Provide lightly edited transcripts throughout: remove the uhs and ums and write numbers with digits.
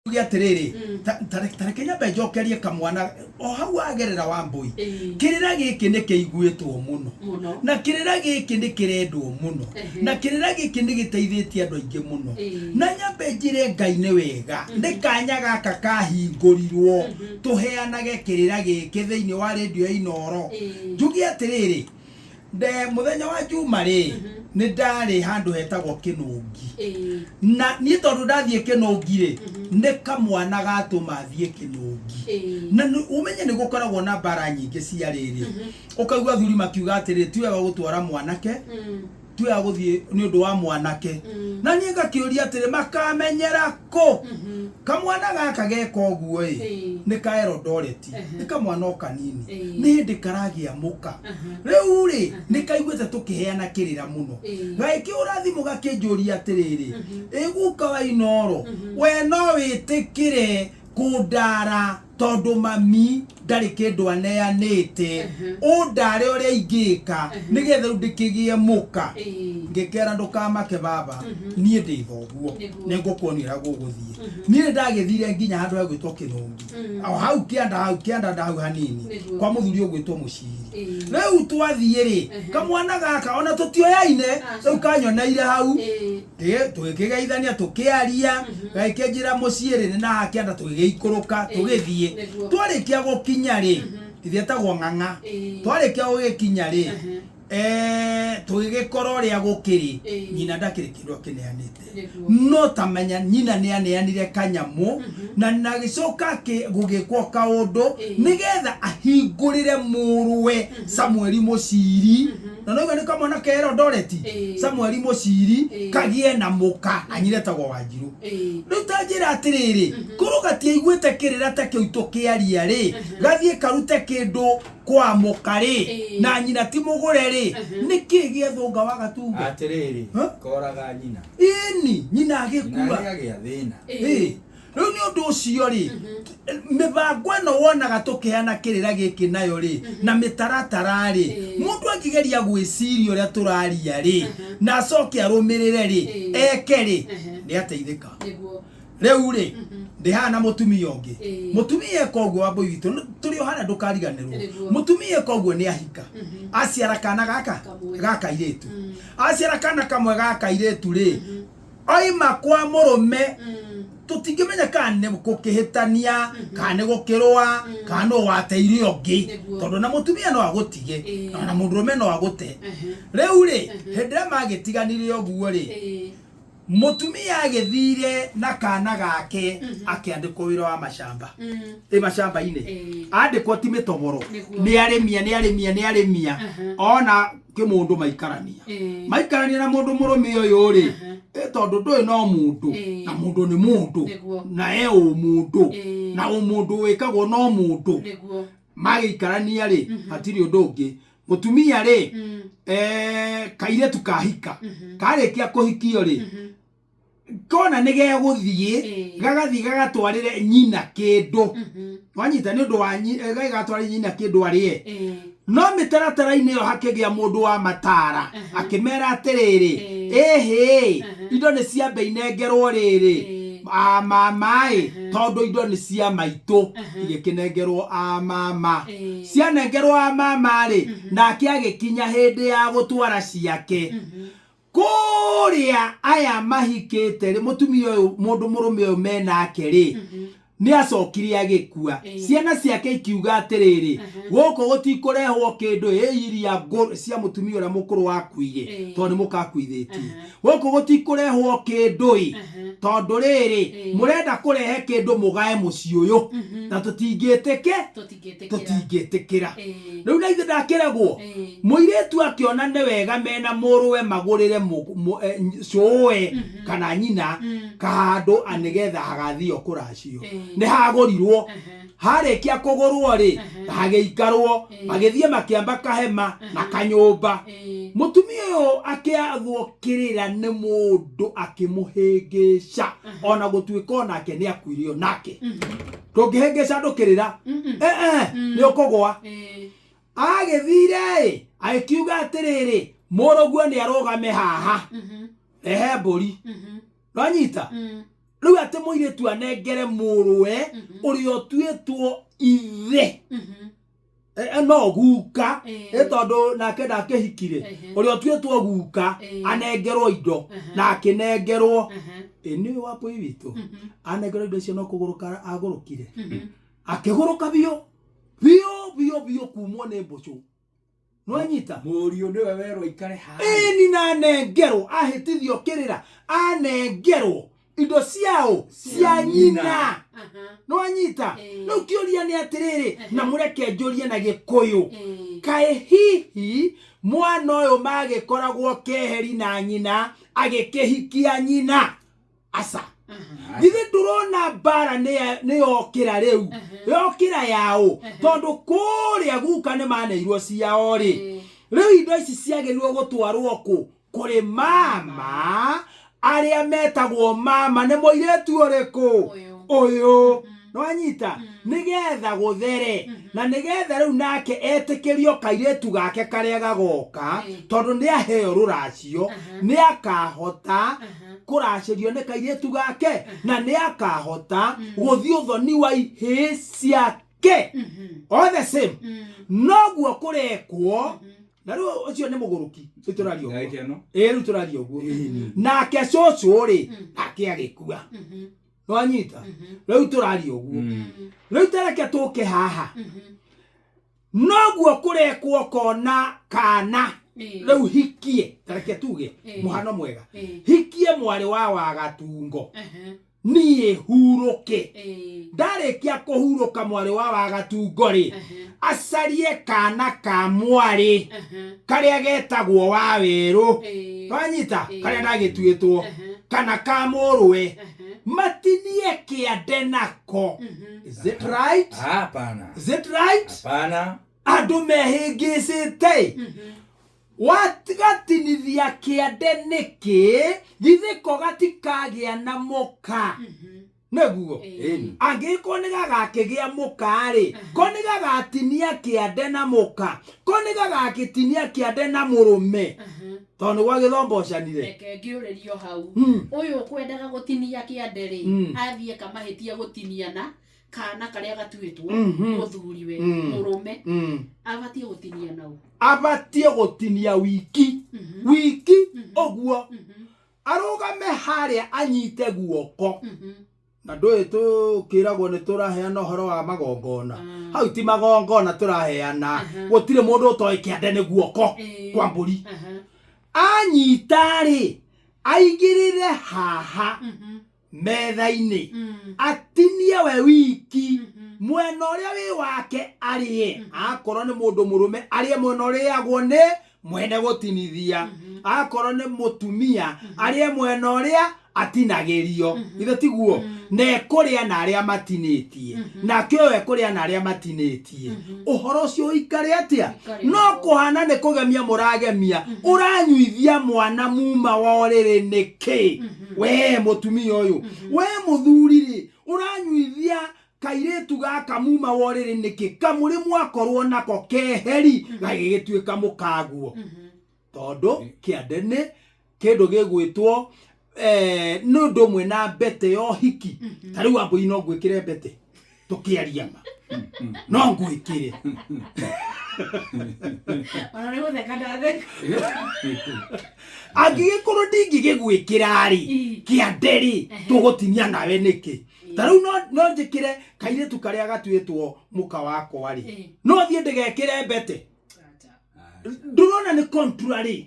Njuge atĩrĩrĩ, ta reke nyambe njokerie kamwana o hau wagerera wa mbũi. Kĩrĩra gĩkĩ nĩ kĩiguĩtwo mũno. Mũno. Na kĩrĩra gĩkĩ nĩ kĩrendwo mũno. Na kĩrĩra gĩkĩ nĩ gĩteithĩtie andũ aingĩ mũno. Na nyambe njĩre Ngai nĩ wega nĩ kanya gaka kahingũrirwo tũheanage kĩrĩra gĩkĩ thĩinĩ wa rĩndiũ ya Inooro. Njuge atĩrĩrĩ, nde mũthenya wa Juma rĩ, nĩ ndarĩ handũ hetagwo Kĩnũngi. Na niĩ tondũ ndathiĩ Kĩnũngi rĩ, nĩ kamwana gatũma thiĩ Kĩnũngi. Na ũmenye nĩ gũkoragwo na mbara nyingĩ cia rĩrĩ, ũkaigua athuri makiuga atĩrĩ, ti wega gũtwara mwanake, ti wega gũthiĩ nĩ ũndũ wa mwanake. Na niĩ ngakĩũria atĩrĩ, makamenyera kũ? Kamwana gaka geka ũguo ĩ, nĩ ka Eldoret, nĩ kamwana o kanini, nĩ hĩndĩ karagĩa mũka. Rĩu rĩ, nĩ kaiguĩte tũkĩheana kĩrĩra mũno. Gagĩkĩhũra thimũ gakĩnjũria atĩrĩrĩ, ĩ guka wa Inooro, we no wĩtĩkĩre kũndara tondũ mami ndarĩ kĩndũ aneanĩte, ũndare ũrĩa ingĩka nĩgetha rĩu ndĩkĩgĩe mũka? Ngĩkera, ndũkamake baba, niĩ ndĩ thoguo, nĩ ngũkuonia ũrĩa gũgũthiĩ. Niĩ nĩ ndagĩthire nginya handũ hagwĩtwo Kĩnũngi, o hau kĩanda, hau kĩanda nda hau hanini, kwa mũthuri ũgwĩtwo Mũciri. Rĩu twathiĩ rĩ, kamwana gaka ona tũtioyaine, rĩu kanyoneire hau. Tũgĩkĩgeithania, tũkĩaria, gagĩkĩnjĩra mũciĩ rĩ nĩ na haha kĩanda. Tũgĩgĩikũrũka, tũgĩthiĩ. Twarĩkia gũkinya rĩ, ithe etagwo Ng'ang'a. Twarĩkia gũgĩkinya rĩ, tũgĩgĩkora ũrĩa gũkĩrĩ, nyina ndakĩrĩ kĩndũ akĩneanĩte. No tamenya nyina nĩ aneanire kanyamũ na nagĩcoka gũgĩkwo kaũndũ nĩgetha ahingũrĩre mũrũwe Samueli Mũciri, na noigua nĩ kamwana ke Eldoret. Samueli Mũciri kagĩe na mũka, na nyina etagwo Wanjirũ. Rĩu ta njĩra atĩrĩrĩ, korwo gatiaiguĩte kĩrĩra ta kĩu tũkĩaria rĩ, gathiĩ karute kĩndũ kwa mũka rĩ, na nyina ti mũgũre rĩ, nĩkĩ gĩethũnga wa gatungo? Atĩrĩrĩ. Huh? Koraga nyina. Ĩni, nyina Nyina agĩkua. nĩ agĩa thĩna. Ĩĩ. Rĩu nĩ ũndũ ũcio rĩ, mĩbango ĩno wonaga tũkĩheana kĩrĩra gĩkĩ nayo rĩ, na mĩtaratara rĩ, mũndũ angĩgeria gwĩciria ũrĩa tũraria rĩ, na acoke arũmĩrĩre rĩ, eke rĩ, nĩ ateithĩka. Rĩu rĩ, ndĩ haha na mũtumia ũngĩ. Mũtumia eka ũguo, wa mbũi witũ tũrĩ o harĩa, ndũkariganĩrwo. Mũtumia eka ũguo nĩ ahika, aciara kana gaka Kamwe. ga kairĩtu. Aciara kana kamwe ga kairĩtu rĩ, oima kwa mũrũme, tũtingĩmenya kana nĩ gũkĩhĩtania, kana nĩ gũkĩrũa, kana nũ wateire ũngĩ. Tondũ na mũtumia no agũtige, na mũndũrũme no agũte. Rĩu rĩ, hĩndĩ ĩrĩa magĩtiganire ũguo rĩ, mũtumia agĩthire na kana gake, akĩandĩkwo wĩra wa macamba, ĩ macamba-inĩ. Andĩkwo ti mĩtoboro. Nĩ arĩmia, nĩ arĩmia, nĩ arĩmia ona kĩmũndũ maikarania, maikarania na mũndũ mũrũme ũyũ rĩ, tondũ ndũĩ no mũndũ, na mũndũ nĩ mũndũ, na e ũmũndũ, na ũmũndũ wĩkagwo no mũndũ. Magĩikarania rĩ, hatirĩ ũndũ ũngĩ. Mũtumia rĩ, kairĩtu kahika, karĩkia kũhikio rĩ, kona nĩ gegũthiĩ, gagathiĩ gagatwarĩre nyina kĩndũ. Wanyita? Nĩ ũndũ wa gagatwarĩre nyina kĩndũ arĩe. No mĩtaratara-inĩ ĩyo hakĩgĩa mũndũ wa matara, akĩmera atĩrĩrĩ, ĩhĩ, indo nĩ ciambe inengerwo rĩrĩ a mama ĩ, tondũ indo nĩ cia maitũ. Igĩkĩnengerwo a mama. Cianengerwo a mama rĩ, nake agĩkinya hĩndĩ ya gũtwara ciake kũrĩa aya mahikĩte rĩ, mũtumia ũyũ, mũndũ mũrũme ũyũ menake rĩ, nĩ acokire agĩkua. Ciana ciake ikiuga atĩrĩrĩ, gũkũ gũtikũrehwo kĩndũ, ĩ iria cia mũtumia ũrĩa mũkũrũ wakuire, tondũ nĩ mũkakuithĩtie, gũkũ gũtikũrehwo kĩndũ ĩ, tondũ rĩrĩ, mũrenda kũrehe kĩndũ mũgae mũciĩ ũyũ, na tũtingĩtĩke, tũtingĩtĩkĩra. Rĩu na ithuĩ ndakĩregwo. Mũirĩtu akĩona nĩ wega mena mũrũwe magũrĩre cũwe kana nyina kahandũ nĩgetha hagathio kũracio. Nĩ hagũrirwo. Harĩkia kũgũrwo rĩ, hagĩikarwo, magĩthiĩ makĩamba kahema na kanyũmba. Mũtumia ũyũ akĩathwo kĩrĩra nĩ mũndũ akĩmũhĩngĩca, ona gũtuĩka onake nĩ akuire onake. Ndũngĩhĩngĩca andũ kĩrĩra, nĩ ũkũgwa. Agĩthire ĩ, agĩkiuga atĩrĩrĩ, mũrũguo nĩ arũgame haha, rehe mbũri. Nwanyita? Rĩu atĩ mũirĩtu anengere mũrũwe ũrĩa ũtuĩtwo ithe, no guka, tondũ nake ndakĩhikire, ũrĩa ũtuĩtwo guka anengerwo indo na akĩnengerwo. Ĩ nĩ wa mbũi witũ anengerwo indo icio, no kũgũrũka agũrũkire, akĩgũrũka biũ biũ biũ biũ kumwo nĩ mbũcũ. Nwanyita? Mũriũ nĩwe werwo ikare haha. Ĩni, na anengerwo, ahĩtithio kĩrĩra, anengerwo indo ciao cia nyina. Nwanyita? Rĩu kĩũria nĩ atĩrĩrĩ, na mũreke njũrie na Gĩkũyũ, kaĩ hihi mwana ũyũ magĩkoragwo keheri na nyina agĩkĩhikia nyina? Aca, githĩ ndũrona mbara nĩ yokĩra rĩu, yokĩra yaũ? Tondũ kũrĩa guka nĩ maneirwo ciao rĩ, rĩu indo ici ciagĩrĩirwo gũtwarwo kũ? Kũrĩ mama arĩa metagwo mama nĩ mũirĩtu ũrĩkũ? Ũyũ. Nĩwanyita? Nĩgetha gũthere na nĩgetha rĩu nake etĩkĩrio kairĩtu gake karĩa gagoka, tondũ nĩ aheo rũracio, nĩ akahota kũracĩrio nĩ kairĩtu gake na nĩ akahota gũthiĩ ũthoni wa ihĩĩ ciake. All the same, noguo kũrekwo. Na rĩu ũcio nĩ mũgũrũki, rĩu tũraria ũguo. Ndagĩka ĩno. Ĩĩ, rĩu tũraria ũguo. Nake cũcũ rĩ, nake agĩkua. Nwanyita? Rĩu tũraria ũguo. Rĩu tareke tũke haha, noguo kũrekwo kona kana rĩu hikie, tareke tuge mũhano mwega, hikie mwarĩ wa Wagatungo, niĩ hurũke. Ndarĩkia kũhurũka, mwarĩ wa Wagatungo rĩ, acarie kana ka mwarĩ karĩa getagwo wa Werũ. Wanyita? Karĩa ndagĩtuĩtwo kana ka mũrũwe, matinie kĩande nako. Is it right? Hapana. Is it right? Hapana. Andũ mehĩngĩcĩte wagatinithia kĩande nĩkĩ? Githĩ ko gatikagĩa na mũka? Nĩguo. Ĩni. Angĩgĩkorwo nĩ gagakĩgĩa mũka-rĩ, ko nĩ gagatinia kĩande na mũka, ko nĩ gagagĩtinia kĩande na mũrũme, tondũ nĩ gwagĩthombocanire. Reke ngĩũrĩrio hau. Ũyũ ũkwendaga gũtinia kĩande rĩ, athiĩ kamahĩtia gũtinia na kana karĩa gatuĩtwo mũthuriwe, mũrũme, abatiĩ gũtinia nau? Abatiĩ gũtinia wiki wiki ũguo, arũgame harĩa anyite guoko. Na ndũĩ tũkĩragwo nĩ tũraheana ũhoro wa magongona. Hau ti magongona tũraheana, gũtirĩ mũndũ ũtoĩ kĩande nĩ guoko kwa mbũri. Anyita-rĩ, aigĩrĩre haha metha-inĩ, atinie we wiki mwena ũrĩa wĩ wake arĩe. Akorwo nĩ mũndũ mũrũme, arĩe mwena ũrĩagwo nĩ mwene gũtinithia. Akorwo nĩ mũtumia, arĩe mwena ũrĩa atinagĩrio. Ithe tiguo? Na ekũrĩa na arĩa matinĩtie, nake ũyũ ekũrĩa na arĩa matinĩtie. Ũhoro ũcio ũikare atĩa? Ũikare No ũguo. kũhana nĩ kũgemia mũragemia, ũranyuithia mwana muma wa ũrĩrĩ nĩkĩ? We mũtumia ũyũ, we mũthuri rĩ, ũranyuithia kairĩtu gaka muma wa ũrĩrĩ nĩkĩ? Kamũrĩ mwakorwo nako keheri gagĩgĩtuĩka mũkaguo, tondũ kĩande nĩ kĩndũ gĩgwĩtwo nĩ ũndũ ũmwe na mbete ya ũhiki. Ta rĩu Wambũi, no ngwĩkĩre mbete tũkĩaria ma? No ngwĩkĩre? Ona nĩ gũtheka ndatheka. Angĩgĩkorwo ndingĩgĩgwĩkĩra rĩ, kĩande rĩ, tũgũtinia nawe nĩkĩ? Ta rĩu no njĩkĩre kairĩtu karĩa gatuĩtwo mũka wakwa rĩ, no thiĩ ndĩgekĩre mbete? Ndũrona nĩ contrary?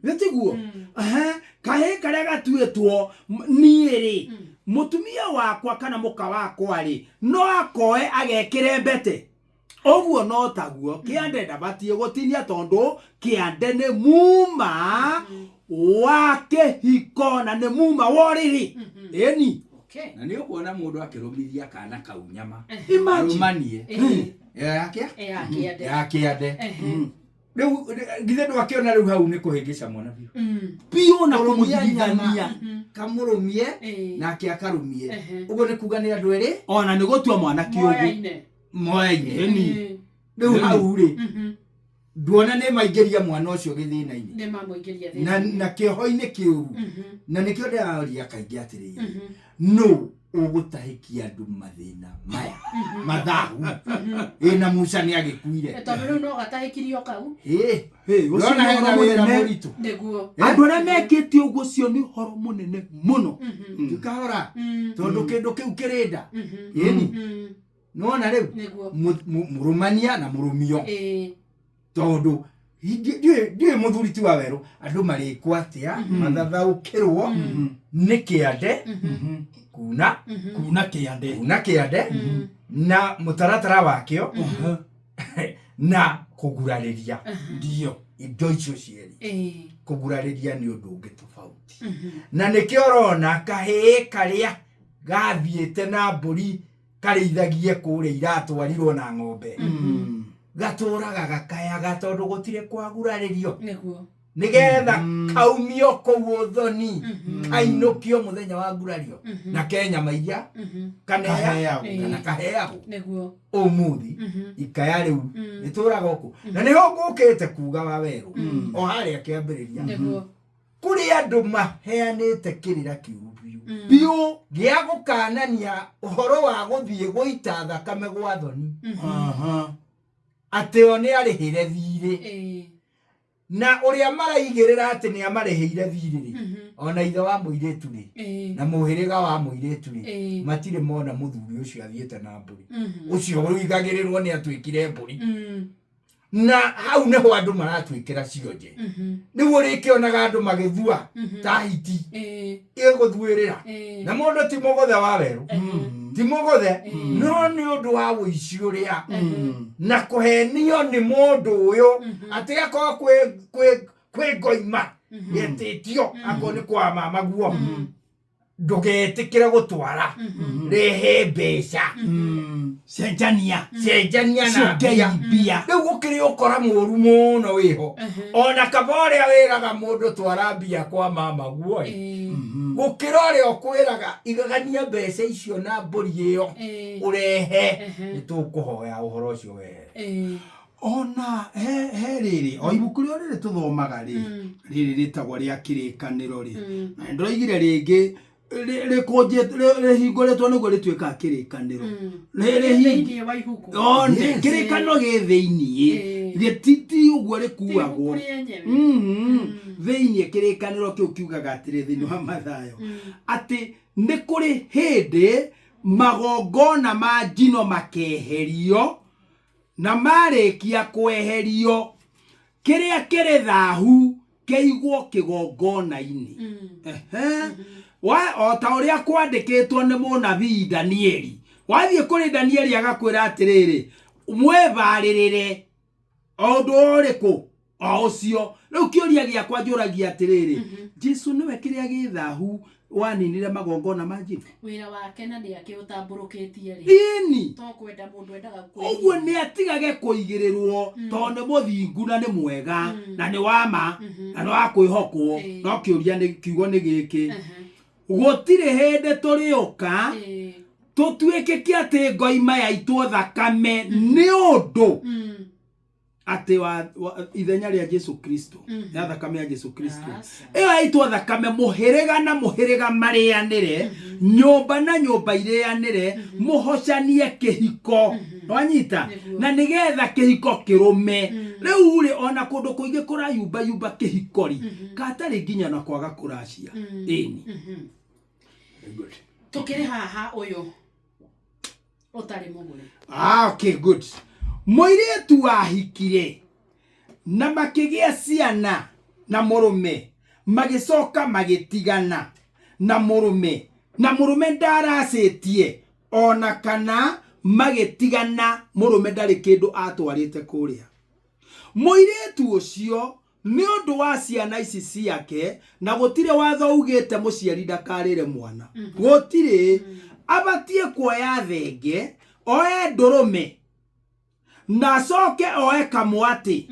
Nĩ tiguo? Aha, kahĩ karĩa gatuĩtwo niĩ rĩ, mũtumia wakwa kana mũka wakwa rĩ, no akoe agekĩre mbete ũguo? No taguo kĩande ndabatiĩ gũtinia, tondũ kĩande nĩ muma wa kĩhiko na nĩ muma wa ũrĩrĩ. Ĩni. Okay. Na nĩ ũkuona mũndũ akĩrũmithia kana kau nyama. Imagine. Arũmanie yake. Ya kĩande. Ya kĩande. Rĩu githĩ ndwakĩona rĩu hau nĩ kũhĩngĩca mwana biũ? Biũ, na Kũrũmia nyama. kũmũthigithania. Kamũrũmie nake akarũmie. Ũguo nĩ kuga nĩ andũ erĩ Ona nĩ gũtua mwana kĩũgũ. Moyaine. Moyaine. Ĩni. Rĩu hau rĩ, nduona nĩ maingĩria mwana ũcio gĩthĩna-inĩ. Nĩ mamũingĩria Na thĩna. na kĩoho-inĩ kĩũru. Na nĩkĩo ndĩraria kaingĩ atĩrĩrĩ, Nũ ũgũtahĩkia andũ mathĩna maya mathahu? Ĩ na Musa nĩ agĩkuire. Tondũ rĩu no gatahĩkirio kau. Ĩ, Hey, ũcio ndona nĩ hena ũhoro wĩra mũnene. mũritũ. Nĩguo. Andũ arĩa mekĩte ũguo ũcio nĩ ũhoro mũnene mũno. Tukahora tondũ kĩndũ kĩu kĩrĩ nda. Ĩni nĩwona rĩu Nĩguo. Mũrũmania na mũrũmio. Ĩĩ. Tondũ ndiũĩ mũthuri ti wa werũ andũ marĩkwo atĩa mathathaũkĩrwo nĩ kĩande kuna Kuna kĩande. Kuna kĩande na mũtaratara wakĩo na kũgurarĩria. Ndio. Indo icio cierĩ, Ĩĩ. kũgurarĩria nĩ ũndũ ũngĩ tofauti, na nĩkĩo ũrona kahĩĩ karĩa gathiĩte na mbũri karĩithagie kũrĩa iratwarirwo na ng'ombe gatũraga gakayaga tondũ gũtirĩ kwagurarĩrio Nĩguo. Nĩgetha kaumio kũu ũthoni, kainũkio mũthenya wa ngurario na ke nyama iria kanea Kaheagwo. kana kaheagwo. Nĩguo. Ũmũthĩ ikaya rĩu rĩtũraga ũkũ na nĩho ngũkĩte kuga wa werũ o harĩa kĩambĩrĩria. Nĩguo. Kũrĩ andũ maheanĩte kĩrĩra kĩũru biũ Biũ. Gĩa gũkanania ũhoro wa gũthiĩ gũita thakame gwa thoni, atĩ o nĩ arĩhĩre thirĩ, Ĩĩ. Na ũrĩa maraigĩrĩra atĩ nĩ amarĩhĩire thirĩ rĩ, ona ithe wa mũirĩtu rĩ, na mũhĩrĩga wa mũirĩtu rĩ, matirĩ mona mũthuri ũcio athiĩte na mbũri, ũcio ũigagĩrĩrwo nĩ atuĩkire mbũri. Na hau nĩho andũ maratuĩkĩra cionje. Rĩu ũrĩkĩonaga andũ magĩthua ta hiti ĩgũthuĩrĩra, na mũndũ ti mũgũthe wa werũ, ti mũgũthe, no nĩ ũndũ wa ũici ũrĩa na kũhenio nĩ mũndũ ũyũ atĩ akorwo kwĩ ngoima yetĩtio, akorwo nĩ kwa mama guo, ndũgetĩkĩre gũtwara, rehe mbeca. Cenjania. Cenjania na Congei mbia. Mbia. Rĩu gũkĩrĩ ũkora mũru mũno wĩho, ona kaba ũrĩa wĩraga mũndũ twara mbia kwa mama guo ĩ, gũkĩra ũrĩa ũkwĩraga igagania mbeca icio na mbũri ĩyo ũrehe, nĩ tũkũhoya ũhoro ũcio wehere. Ona he rĩrĩ o ibuku rĩo rĩrĩ tũthomaga rĩ, rĩrĩ rĩtagwo rĩa Kĩrĩkanĩro rĩ, na nĩndĩroigire rĩngĩ rĩhingũrĩtwo nĩguo rĩtuĩkaga kĩrĩkanĩro. Thĩinĩ wa ibuku. One. Kĩrĩkanĩro gĩ thĩiniĩ. Gĩtiti ũguo Ti ibuku rĩkuagwo rĩenyewe. Thĩiniĩ kĩrĩkanĩro kĩu kiugaga atĩrĩ thĩinĩ wa Mathayo atĩ nĩ kũrĩ hĩndĩ magongona ma njino makeherio, na marĩkia kweherio kĩrĩa kĩrĩ thahu kĩigwo kĩgongona-inĩ. Ehe. Wa o ta ũrĩa kwandĩkĩtwo nĩ mũnabii Danieli. Wathiĩ kũrĩ Danieli agakwĩra atĩrĩrĩ, mwĩbarĩrĩre o ũndũ ũrĩkũ o ũcio. Rĩu kĩũria gĩakwa njũragia atĩrĩrĩ, Jesu nĩwe kĩrĩa gĩ thahu waninire magongona ma njino? Wĩra wake na nĩ akĩũtambũrũkĩtie rĩ. Ĩni. To kwenda mũndũ endaga Ũguo nĩ atigage kũigĩrĩrwo tondũ nĩ mũthingu na nĩ mwega na nĩ wa ma na nĩ wa kwĩhokwo. No kĩũria nĩ kiugo nĩ gĩkĩ, gũtirĩ hĩndĩ tũrĩũka tũtuĩkĩke atĩ ngoima yaitwo thakame nĩ ũndũ atĩ wa ithenya rĩa Jesu Kristo, ya thakame ya Jesu Kristo ĩyo yaitwo thakame, mũhĩrĩga na mũhĩrĩga marĩanĩre, nyũmba na nyũmba irĩanĩre, mũhocanie kĩhiko, wanyita? Na nĩgetha kĩhiko kĩrũme. Rĩu rĩ, ona kũndũ kũingĩ kũrayumbayumba kĩhiko rĩ, katarĩ nginya na kwaga kũracia. Ĩni. Good. Tũkĩrĩ haha ũyũ ũtarĩ mũgũre. Ah, okay, good. Mũirĩtu wahikire na makĩgĩa ciana na mũrũme, magĩcoka magĩtigana na mũrũme, na mũrũme ndaracĩtie ona kana magĩtigana, mũrũme ndarĩ kĩndũ atwarĩte kũrĩa. Mũirĩtu ũcio nĩ ũndũ wa ciana ici ciake, na gũtirĩ watho ugĩte mũciari ndakarĩre mwana, gũtirĩ, abatie kuoya thenge, oe ndũrũme, na acoke oe kamwatĩ,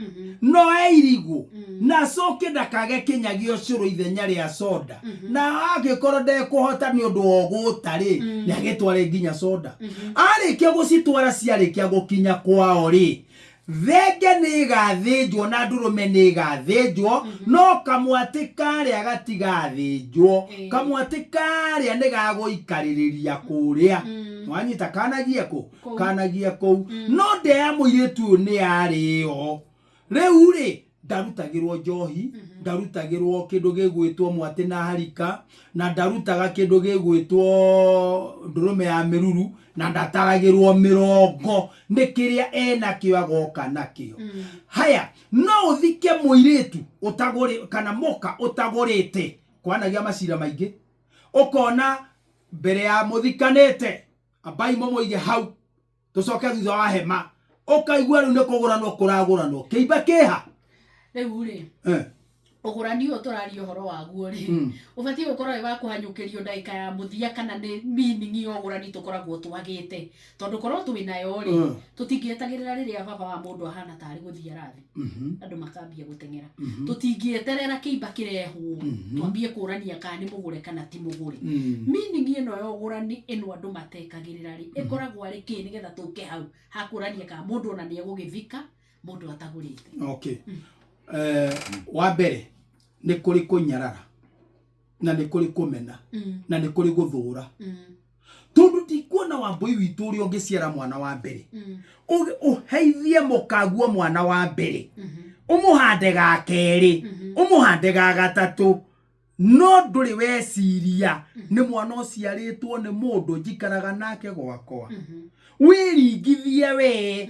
na oe irigũ, na acoke ndakage kĩnyagio ũcũrũ ithenya rĩa soda, na angĩkorwo ndekũhota nĩ ũndũ wa ũgũta rĩ, nĩ agĩtware nginya soda. Arĩkia gũcitwara, ciarĩkia gũkinya kwao rĩ, Thenge nĩ ĩgathĩnjwo na ndũrũme nĩ ĩgathĩnjwo, no kamwatĩ karĩa gatigathĩnjwo. Kamwatĩ karĩa nĩ gagũikarĩrĩria kũrĩa. Wanyita kanagie kũ? Kanagie kũu. No nda ya mũirĩtu ũyũ nĩ yarĩo. Rĩu rĩ, ndarutagĩrwo njohi, ndarutagĩrwo kĩndũ gĩgwĩtwo mwatĩ na harika, na ndarutaga kĩndũ gĩgwĩtwo ndũrũme ya mĩruru, na ndataragĩrwo mĩrongo nĩ kĩrĩa enakĩo agoka nakĩo. Haya, no ũthike mũirĩtu ũtagũrĩ kana mũka ũtagũrĩte, kwanagia macira maingĩ, ũkona mbere ya mũthikanĩte ambai mũmũige hau tũcoke thutha wa hema, ũkaigua rĩu nĩ kũgũranwo kũragũranwo kĩimba kĩha. Rĩu rĩ, ũgũrani ũyũ tũraria ũhoro waguo rĩ, ũbatiĩ gũkorwo wĩ wa kũhanyũkĩrio ndagĩka ya mũthia, kana nĩ meaning ya ũgũrani tũkoragwo twagĩte? Tondũ korwo twĩ nayo rĩ, tũtingĩetagĩrĩra rĩrĩa baba wa mũndũ ahana tarĩ gũthiĩ arathi, andũ makambia gũteng'era. Tũtingĩeterera kĩimba kĩrehwo twambie kũrania kana nĩ mũgũre kana ti mũgũre. Meaning ĩno ya ũgũrani ĩno andũ matekagĩrĩra rĩ, ĩkoragwo arĩ kĩ, nĩgetha tũke hau hakũrania kana mũndũ ona nĩ egũgĩthika mũndũ atagũrĩte? Okay. Wa mbere nĩ kũrĩ kũnyarara, na nĩ kũrĩ kũmena, na nĩ kũrĩ gũthũra, tondũ ndikuona Wambũi witũ ũrĩa ũngĩciara mwana wa mbere, ũheithie mũkaguo mwana wa mbere, ũmũhande ga kerĩ, ũmũhande ga gatatũ, no ndũrĩ weciria nĩ mwana ũciarĩtwo nĩ mũndũ njikaraga nake gwakwa. Wĩringithie wee.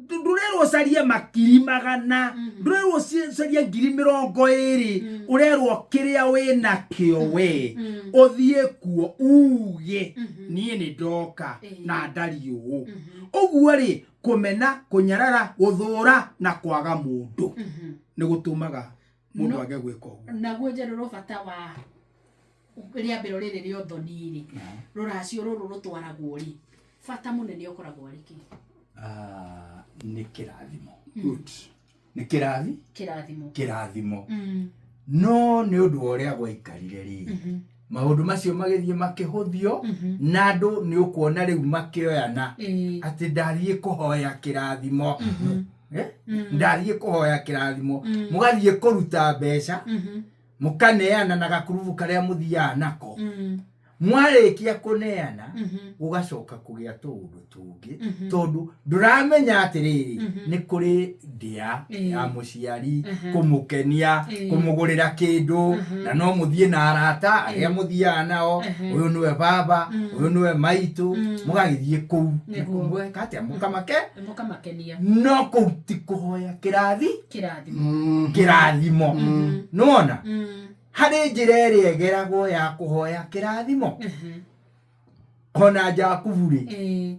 Ndũrerwo ũcarie makiri magana, ndũrerwo ũcarie 20,000, ũrerwo kĩrĩa wĩ nakĩo we ũthiĩ kuo uge niĩ nĩ ndoka na ndari ũũ. Ũguo rĩ, kũmena, kũnyarara, gũthũra na kwaga mũndũ nĩ gũtũmaga mũndũ age gwĩka ũguo. Naguo njerũrũ, bata wa rĩambĩro rĩrĩ rĩa ũthoni rĩ, rũracio rũrũ rũtwaragwo rĩ, bata mũnene ũkoragwo arĩ kĩ? Ah, nĩ kĩrathimo. Good. Nĩ kĩrathi Kĩrathimo. Kĩrathimo. No nĩ ũndũ wa ũrĩa gwaikarire rĩ, maũndũ macio magĩthiĩ makĩhũthio, na andũ nĩ ũkuona rĩu makĩoyana atĩ ndathiĩ kũhoya kĩrathimo. Eh? Ndathiĩ kũhoya kĩrathimo, mũgathiĩ kũruta mbeca, mũkaneana na gakurubu karĩa mũthiaga nako. Mwarĩkia kũneana, gũgacoka kũgĩa tũũndũ tũngĩ, tondũ ndũramenya atĩrĩrĩ, nĩ kũrĩ ndĩa ya mũciari kũmũkenia, kũmũgũrĩra kĩndũ, na no mũthiĩ na arata arĩa mũthiaga nao, ũyũ nĩwe baba, ũyũ nĩwe maitũ, mũgagĩthiĩ kũu. Mweka atĩa? Mũkamake. Mũkamakenia. No kũu ti kũhoya kĩrathi. Kĩrathimo. Kĩrathimo. Nĩwona harĩ njĩra ĩrĩa ĩgeragwo ya kũhoya kĩrathimo. Ona Jakubu rĩ,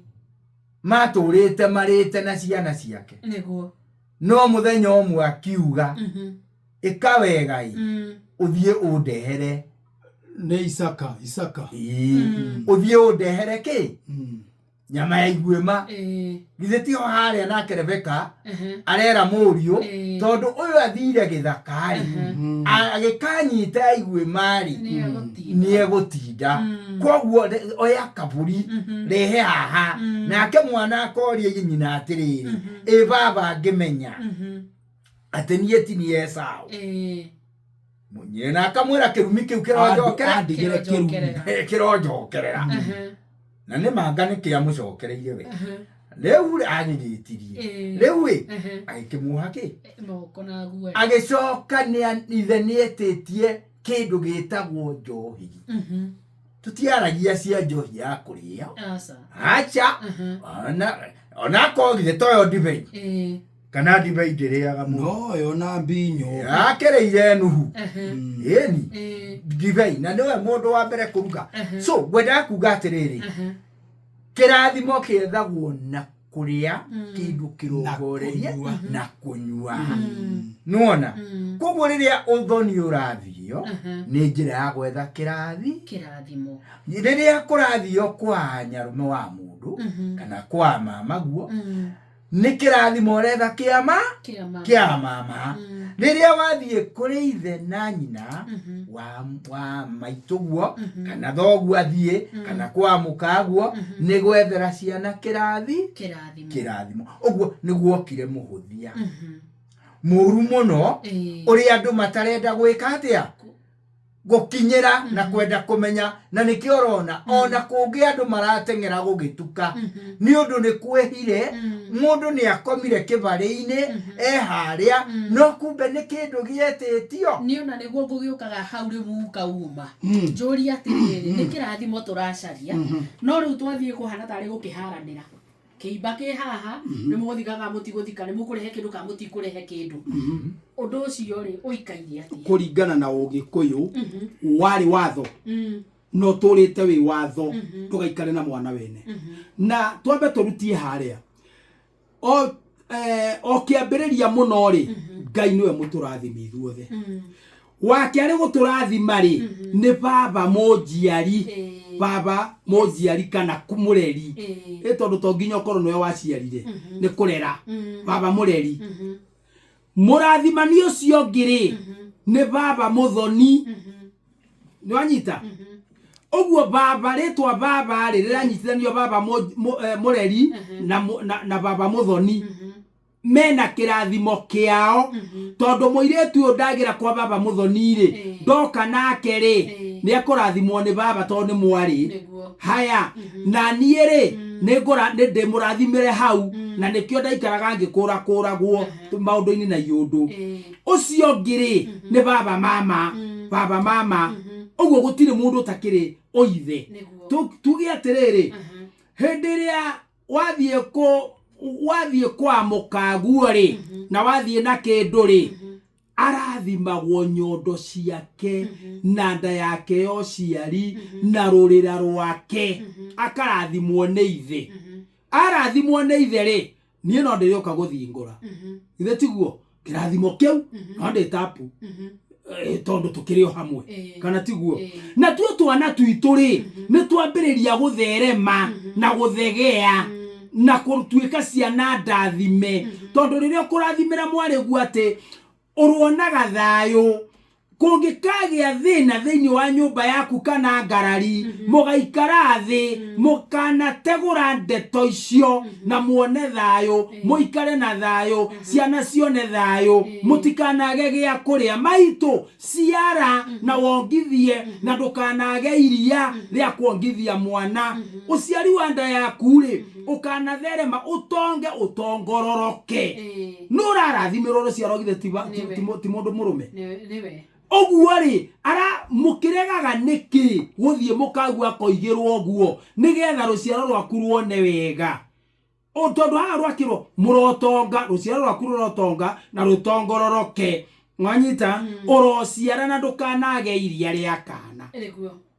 matũrĩte marĩte na ciana ciake, no mũthenya ũmwe akiuga, "Ĩka wega ĩ, ũthiĩ ũndehere." Nĩ Isaka, Isaka. Ĩĩ, ũthiĩ ũndehere kĩ? Nyama ya iguĩma. Githĩ tiho harĩa nake Rebeka arera mũriũ, tondũ ũyũ athire gĩthaka-rĩ, agĩkanyita iguĩma-rĩ, nĩ nĩ egũtinda. Koguo oya kaburi, rehe haha. Nake mwana akoria nyina atĩrĩrĩ, "Ĩ baba, ngĩmenya atĩ niĩ ti niĩ Esau?" Nyina akamwĩra, "Kĩrumi kĩu kĩronjokera." Andigĩre kĩrumi. Kĩronjokerera. Kĩronjokerera. Na nĩ manga nĩ kĩamũcokereire we. Rĩu rĩ, agĩgĩtirie. Rĩu ĩ, agĩkĩmuoha kĩ? Moko na guoya. Agĩcoka ithe nĩetĩtie kĩndũ gĩtagwo njohi. Tũtiaragia cia njohi ya kũrĩo. Aca. Aca. Ona akorwo githĩ toyo ndibei, kana ndibei ndĩrĩaga mũno. Noyo na mbinyo. Akĩrĩire Nuhu. Ĩni. Ndibei na nĩwe mũndũ wa mbere kũruga. So ngwendaga kuga atĩrĩrĩ, kĩrathimo kĩethagwo na kũrĩa kĩndũ kĩrongorerie kũnyua. Na kũnyua. Nĩwona koguo rĩrĩa ũthoni ũrathio, nĩ njĩra ya gwetha kĩrathi. Kĩrathimo. Rĩrĩa kũrathio kwa nyarũme wa mũndũ kana kwa mamaguo. Nĩ kĩrathimo ũretha kĩama Kĩama. Kĩa mama. Rĩrĩa wathiĩ kũrĩ ithe na nyina wa maitũguo kana thoguo athiĩ kana kwa mũkaguo nĩ gwethera ciana kĩrathi Kĩrathimo. Kĩrathimo. Ũguo nĩguokire mũhũthia mũru mũno ũrĩa andũ matarenda gwĩka atĩa, gũkinyĩra na kwenda kũmenya, na nĩkĩo ũrona ona kũngĩ andũ marateng'era gũgĩtuka, nĩ ũndũ nĩ kwĩhire. Mũndũ nĩ akomire kĩbarĩ-inĩ e harĩa, no kumbe nĩ kĩndũ gĩetĩtio. Niĩ ona nĩguo ngũgĩũkaga hau rĩu ukauma njũrie atĩrĩrĩ, nĩ kĩrathimo tũracaria, no rĩu twathiĩ kũhana tarĩ gũkĩharanĩra kĩimba kĩ haha, nĩ mũgũthika kana mũtigũthika, nĩ mũkũrehe kĩndũ kana mũtikũrehe kĩndũ? Ũndũ ũcio rĩ, ũikaire atĩa? Kũringana na Ũgĩkũyũ warĩ watho no tũrĩte wĩ watho, ndũgaikare na mwana wene. Na twambe tũrutie harĩa o kĩambĩrĩria mũno rĩ, Ngai nĩwe mũtũrathimi ithuothe. Wake arĩ gũtũrathima rĩ, nĩ baba mũnjiari, baba mũnjiari kana mũreri. Ĩ tondũ to nginya ũkorwo nĩwe waciarire, nĩ kũrera, baba mũreri. Mũrathimani ũcio ũngĩ rĩ, nĩ baba mũthoni. Nĩ wanyita ũguo? Baba, rĩtwa baba rĩ, rĩranyitithanio baba mũreri na baba mũthoni mena kĩrathimo kĩao, tondũ mũirĩtu ũyũ ndagĩra kwa baba mũthoni rĩ, ndoka nake rĩ, nĩ ekũrathimwo nĩ baba tondũ nĩ mwarĩ. Haya, na niĩ rĩ, nĩ ngũra nĩ ndĩmũrathimĩre hau, na nĩkĩo ndaikaraga ngĩkũrakũragwo maũndũ-inĩ na iũndũ. Ũcio ũngĩ rĩ, nĩ baba mama, baba mama. Ũguo gũtirĩ mũndũ ũtakĩrĩ ũithe. Tuge atĩrĩrĩ, hĩndĩ ĩrĩa wathiĩ kũ wathiĩ kwa mũkaguo rĩ, na wathiĩ na kĩndũ rĩ, arathimagwo nyondo ciake na nda yake ya ũciari na rũrĩra rwake, akarathimwo nĩ ithe. Arathimwo nĩ ithe rĩ, niĩ no ndĩrĩũka gũthingũra, ithe tiguo kĩrathimo kĩu no ndĩtapu, tondũ tũkĩrĩ o hamwe. Kana tiguo? Na tuo twana twitũ rĩ, nĩ twambĩrĩria gũtherema na gũthegea na gũtuĩka ciana ndathime, tondũ rĩrĩa ũkũrathimĩra mwarĩguo atĩ ũronaga thayũ, kũngĩkagĩa thĩna thĩinĩ wa nyũmba yaku kana ngarari, mũgaikara thĩ, mũkanategũra ndeto icio na muone thayũ, mũikare na thayũ, ciana cione thayũ, mũtikanage gĩa kũrĩa. Maitũ, ciara na wongithie na ndũkanage iria rĩa kuongithia mwana. Ũciari wa nda yaku rĩ, ũkanatherema, ũtonge, ũtongororoke. Nĩ ũrarathimĩrwo rũciaro, githĩ ti mũndũ mũrũme? Nĩwe. Ũguo rĩ, ara mũkĩregaga nĩkĩ gũthiĩ mũkagua koigĩrwo ũguo nĩgetha rũciaro rwaku ruone wega? O tondũ haha rwakĩrwo mũrotonga, rũciaro rwaku rũrotonga na rũtongororoke. Mwanyita? Ũrociara na ndũkanage iria rĩa kana.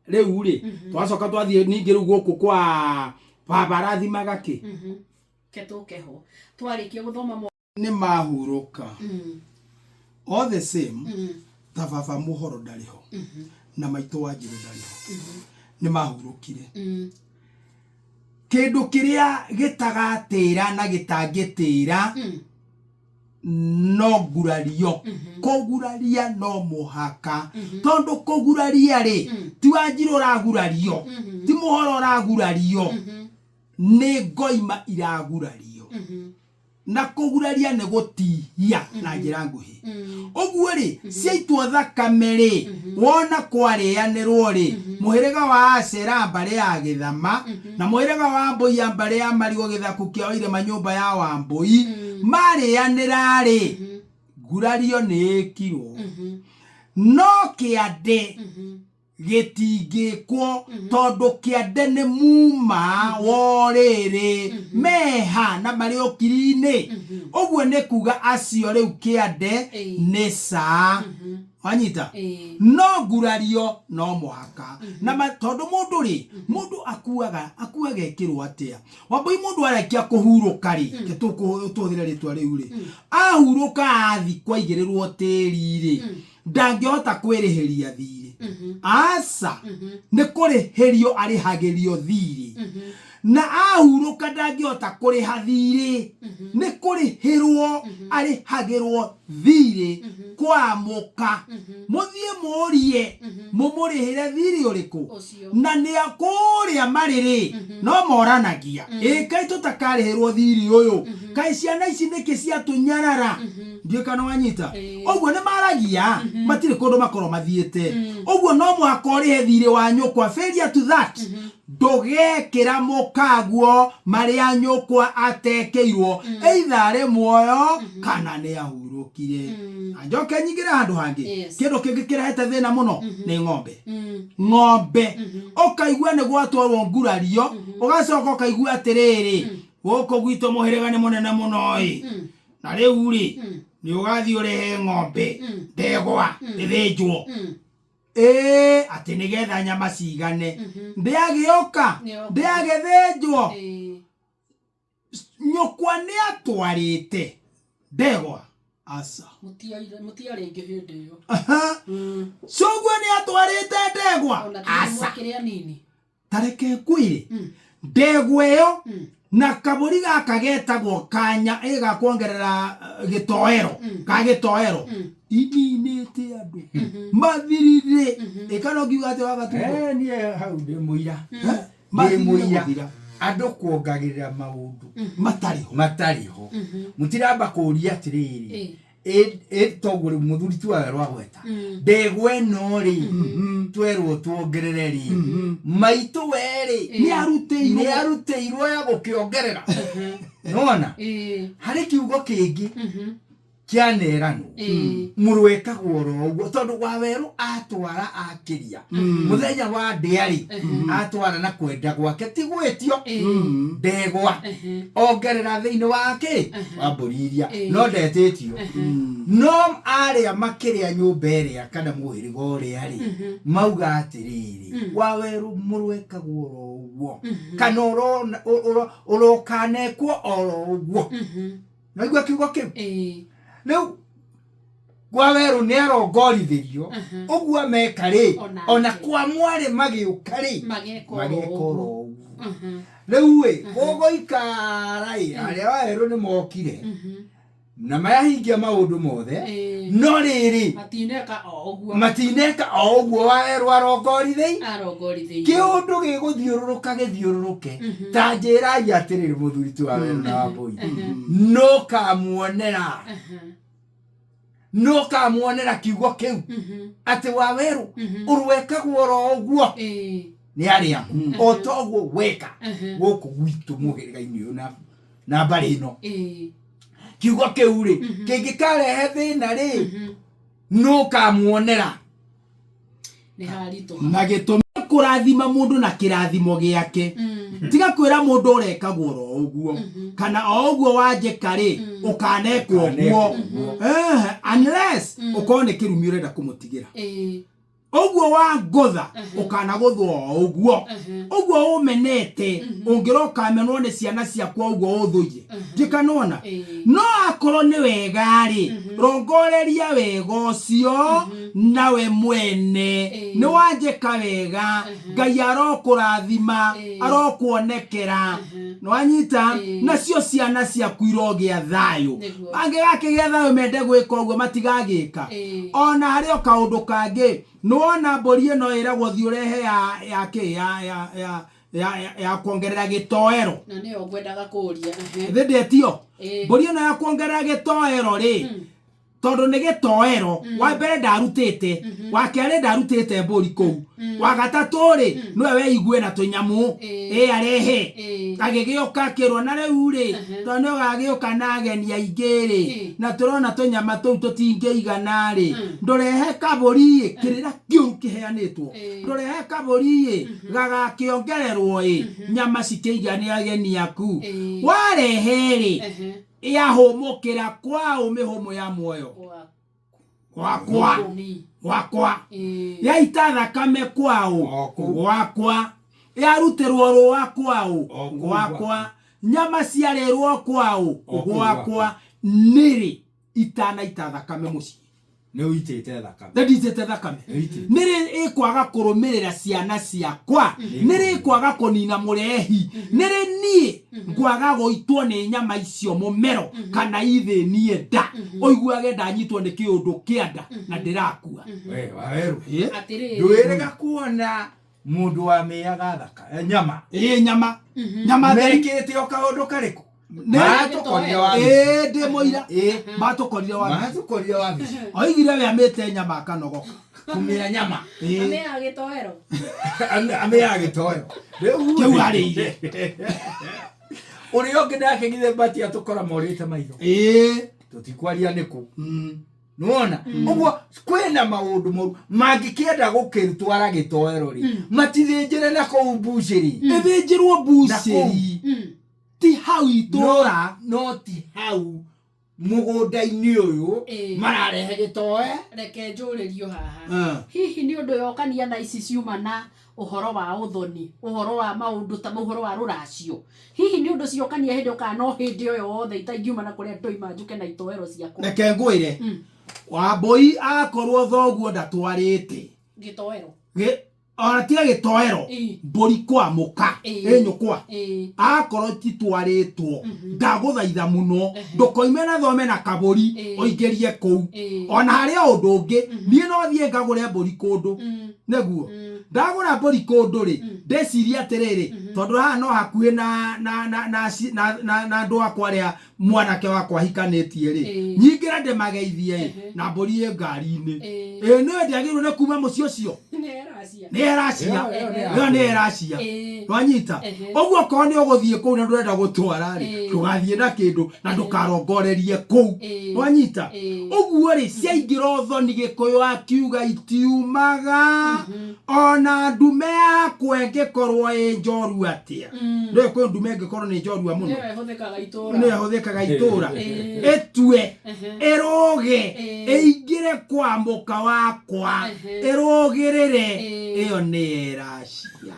Rĩu rĩ, twacoka twathiĩ ningĩ rĩu gũkũ kwa baba arathimaga kĩ? Ke tũkeho twarĩkia gũthoma mo. Nĩ mahurũka. All the same, ta baba mũhoro ndarĩ ho na maitũ wa njirũ ndarĩ ho, nĩ mahurũkire. Kĩndũ kĩrĩa gĩtagatĩra na gĩtangĩtĩra no ngurario. Kũguraria no mũhaka, tondũ kũguraria rĩ, ti wanjirũ ũragurario, ti mũhoro ũragurario, nĩ ngoima iragurario. Na kũguraria nĩ gũtihia na njĩra nguhĩ. Ũguo rĩ, ciaitwo thakame rĩ, wona kwarĩanĩrwo rĩ, mũhĩrĩga wa Acera mbarĩ ya Gĩthama na mũhĩrĩga wa Mbũi ya mbarĩ ya Marigũ, gĩthaku kĩa Wairema, nyũmba ya Wambũi, marĩanĩra rĩ, ngurario nĩ ĩkirwo, no kĩande gĩtingĩkwo, tondũ kĩande nĩ muma worĩrĩ meha na marĩ ũkiri-inĩ. Ũguo nĩ kuga acio rĩu kĩande nĩ caa. Wanyita? No ngurario no mũhaka na tondũ mũndũ rĩ, mũndũ akuaga ĩkĩrwo atĩa, Wambui? Mũndũ arĩkia kũhurũka rĩ, ke tũhũthĩre rĩtwa rĩu rĩ, ahurũka athi kwaigĩrĩrwo tĩri rĩ, ndangĩhota kwĩrĩhĩria thirĩ, aca, nĩ kũrĩhĩrio arĩhagĩrio thirĩ. Na ahurũka ndangĩhota kũrĩha thirĩ, nĩ kũrĩhĩrwo arĩhagĩrwo thirĩ kwa mũka. Mũthiĩ mũrie mũmũrĩhĩre thirĩ ũrĩkũ? Ũcio. Na nĩ kũrĩa marĩ rĩ, no moranagia, ĩ kaĩ tũtakarĩhĩrwo thirĩ ũyũ? Kaĩ ciana ici nĩkĩ ciatũnyarara? Ndiũĩ kana wanyita. Ũguo nĩ maragia, matirĩ kũndũ makorwo mathiĩte. Ũguo no mũhaka ũrĩhe thirĩ wa nyũkwa. Failure to that, ndũgekĩra mũkaguo marĩa nyũkwa atekĩirwo, either arĩ muoyo kana nĩ ahurũkire. Na njoke nyingĩre handũ hangĩ. Kĩndũ kĩngĩ kĩrehete thĩna mũno nĩ ng'ombe. Ng'ombe ũkaigua nĩ gwatwarwo ngurario, ũgacoka ũkaigua atĩrĩrĩ, gũkũ gwitũ mũhĩrĩga nĩ mũnene mũno ĩ, na rĩu rĩ, nĩ ũgathiĩ ũrehe ng'ombe ndegwa ĩthĩnjwo, ĩĩ, atĩ nĩgetha nyama cigane. Ndĩagĩũka. Nĩoka. Ndĩagĩthĩnjwo. Nyũkwa nĩ atwarĩte ndegwa aca? Mũtiarĩ aingĩ hĩndĩ ĩyo. Cũguo nĩ atwarĩte ndegwa? Ona aca. kĩrĩa nini. Tareke ngwĩre, ndegwa ĩyo na kabũri gaka getagwo kanya ĩ ga kuongerera gĩtoero ka gĩtoero ininĩte andũ mathirire ĩka no ngiuga atĩ wagatumbo. Niĩ hau ndĩ mũira. Ndĩ Mathirire mũira. gũthira. Andũ kuongagĩrĩra maũndũ matarĩ ho. Matarĩ ho. Mũtiramba kũũria atĩrĩrĩ, ĩ toguo rĩu mũthuri ti wawe rwagweta ndegwa ĩno rĩ, twerwo tuongerere rĩ, maitũ werĩ nĩ arutĩirwo. Nĩ arutĩirwo ya gũkĩongerera nona. Harĩ kiugo kĩngĩ kĩaneranwo, mũrũ ekagwo oro ũguo, tondũ wawerũ atwara akĩria mũthenya wa ndĩa-rĩ, atwara na kwenda gwake, ti gwĩtio ndegwa ongerera thĩinĩ wa kĩ wa mbũri iria, no ndetĩtio. No arĩa makĩrĩa nyũmba ĩrĩa kana mũhĩrĩga ũrĩa rĩ, mauga atĩrĩrĩ, wawerũ mũrũ ekagwo oro ũguo, kana ũrokanekwo oro ũguo. Naigua kiugo kĩu? Rĩu kwa werũ nĩ arongorithĩrio ũguo ameka rĩ, Onake. Ona kwa mwarĩ magĩũka rĩ, mageka oro mageka oro ũguo. ũguo. Rĩu ĩ gũgũikara ĩ, arĩa wawerũ nĩ mokire na mayahingia maũndũ mothe, no rĩrĩ, matineka o ũguo. Matineka o ũguo wawerũ arongorithĩi. Arongorithĩirio. Kĩũndũ gĩgũthiũrũrũka gĩthiũrũrũke. Ta njĩrai atĩrĩrĩ, mũthuri ti wa werũ na wambũi, nũkamuonera nũkamuonera kiugo kĩu atĩ wa werũ ũrwekagwo oro ũguo nĩ arĩa aku o toguo weka gũkũ gwitũ mũhĩrĩga-inĩ ũyũ na mbarĩ ĩno? Kiugo kĩu rĩ, kĩngĩkarehe thĩna rĩ, nũkamuonera. Nĩ haritũha. Na gĩtũmi kũrathima mũndũ na kĩrathimo gĩake. Tiga kwĩra mũndũ ũrekagwo oro ũguo, kana o ũguo wanjĩka rĩ, ũkanekwo ũguo. Unless ũkorwo nĩ kĩrumi ũrenda kũmũtigĩra. Ũguo wa ngũtha, ũkanagũthwo o ũguo. Ũguo ũmenete, ũngĩroka menwo nĩ ciana ciakwa ũguo ũthũire njĩkanona. No akorwo nĩ wega rĩ, rongoreria wega ũcio nawe mwene. Nĩ wanjĩka wega, Ngai arokũrathima, arokuonekera, nĩwanyita? Nacio ciana ciaku irogĩa thayũ. Mangĩgakĩgĩa thayũ mende gwĩka ũguo, matigagĩka. Ona harĩ o kaũndũ kangĩ, nĩwona mbũri ĩno ĩragwo thiĩ ũrehe ya ya kĩ ya ya ya ya ya, ya kuongerera gĩtoero. Na nĩyo ngwendaga kũria. Thĩ ndĩetio. Mbũri ĩno ya kuongerera gĩtoero rĩ, tondũ nĩ gĩtoero, wa mbere ndarutĩte, wa kerĩ ndarutĩte mbũri kũu, wa gatatũ rĩ, nĩwe weigue na tũnyamũ ĩ arehe. Agĩgĩũka akĩrwo, na rĩu rĩ, tondũ nĩ ũgagĩũka na ageni aingĩ rĩ, na tũrona tũnyama tũu tũtingĩigana rĩ, ndũrehe kabũri ĩ, kĩrĩra kĩũru kĩheanĩtwo, ndũrehe kabũri ĩ gagakĩongererwo ĩ nyama cikĩigane ageni aku. Warehe rĩ, yahũmũkĩra kwaũ mĩhũmũ ya muoyo gwakwa gwakwa, yaita thakame kwaũ O kũu. Gwakwa, yarutĩrwo rũa kwaũ O kũu. Gwakwa, nyama ciarĩrwo kwaũ O kũu. Gwakwa, nĩrĩ itanaita thakame mũciĩ. Nĩ ũitĩte thakame. Nĩ nditĩte thakame. Nĩ ũitĩte. Nĩ rĩ ĩkwaga kũrũmĩrĩra ciana ciakwa, nĩ rĩ ĩkwaga kũnina mũrehi, nĩ rĩ niĩ ngwaga gũitwo nĩ nyama icio mũmero kana ithĩnie nda, ũiguage ndanyitwo nĩ kĩũndũ kĩa nda na ndĩrakua. We wawerũ. Ĩ? Atĩrĩrĩ. Ndwĩrĩga kuona mũndũ wamĩaga thaka nyama. Ĩ, nyama nyama theri. Mekĩte o kaũndũ karĩkũ? Nĩ- Maratũkorire wabici. Ĩ, ndĩ mũira. Ĩ. Matũkorire wabici. Maratũkorire wabici. Oigire we amĩte nyama akanogoka. Kũmĩa nyama. Ĩ. Amĩaga gĩtoero. Amĩaga gĩtoero. Rĩu Kĩu arĩire. Ũrĩa ũngĩ nake githĩ bati atũkora morĩte maitho. Ĩ. Tũtikwaria nĩkũ. Nĩwona? Ũguo kwĩna maũndũ moru mangĩkĩenda gũkĩtwara gĩtoero rĩ, matithĩnjĩre na kũu mbucĩrĩ. Ĩthĩnjĩrwo mbucĩri. Ti hau itũra. No ti hau mũgũnda-inĩ ũyũ mararehe gĩtoe. Reke njũrĩrio haha. Hihi nĩ ũndũ yokania na ici ciuma na ũhoro wa ũthoni, ũhoro wa maũndũ ta ũhoro wa rũracio. Hihi nĩ ũndũ ciokania hĩndĩ ĩyo kana no hĩndĩ o yothe itaingiuma na kũrĩa ndoima njũke na itoero ciakwa. Reke ngwĩre. Wambũi akorwo thoguo ndatwarĩte. Gĩtoero. Ona tiga gĩtoero, mbũri kwamũka, ĩ nyũkwa. Akorwo titwarĩtwo, ndagũthaitha mũno, ndũkoime na thome na kabũri, ũingĩrie kũu. Ona harĩ o ũndũ ũngĩ, niĩ no thiĩ ngagũre mbũri kũndũ. Nĩguo. Ndagũra mbũri kũndũ rĩ, ndĩcirie atĩrĩrĩ, tondũ haha no hakuhĩ na na na na na na na andũ akwa arĩa mwanake wakwa ahikanĩtie rĩ, nyingĩre ndĩmageithie ĩ, na mbũri ĩ ngari-inĩ. Ĩ nĩwe ndĩagĩrĩirwo nĩ kuma mũciĩ ũcio? Nĩ Nĩ eracia. Ĩyo nĩ eracia. Nwanyita? Ũguo okorwo nĩ ũgũthiĩ kũu na ndũrenda gũtwara rĩ, ndũgathiĩ na kĩndũ na ndũkarongorerie kũu. Nwanyita? Ũguo rĩ, ciaingĩra ũthoni Gĩkũyũ akiuga itiumaga ona ndume yakwa ĩngĩkorwo ĩ njoru atĩa. Ndũĩ kwĩ ndume ĩngĩkorwo nĩ njorua mũno. Nĩyo ĩhũthĩkaga itũra. Nĩyo ĩhũthĩkaga itũra. Ĩtue, ĩrũge, ĩingĩre kwa mũka wakwa, ĩrũgĩrĩre, ĩyo nĩ eracia.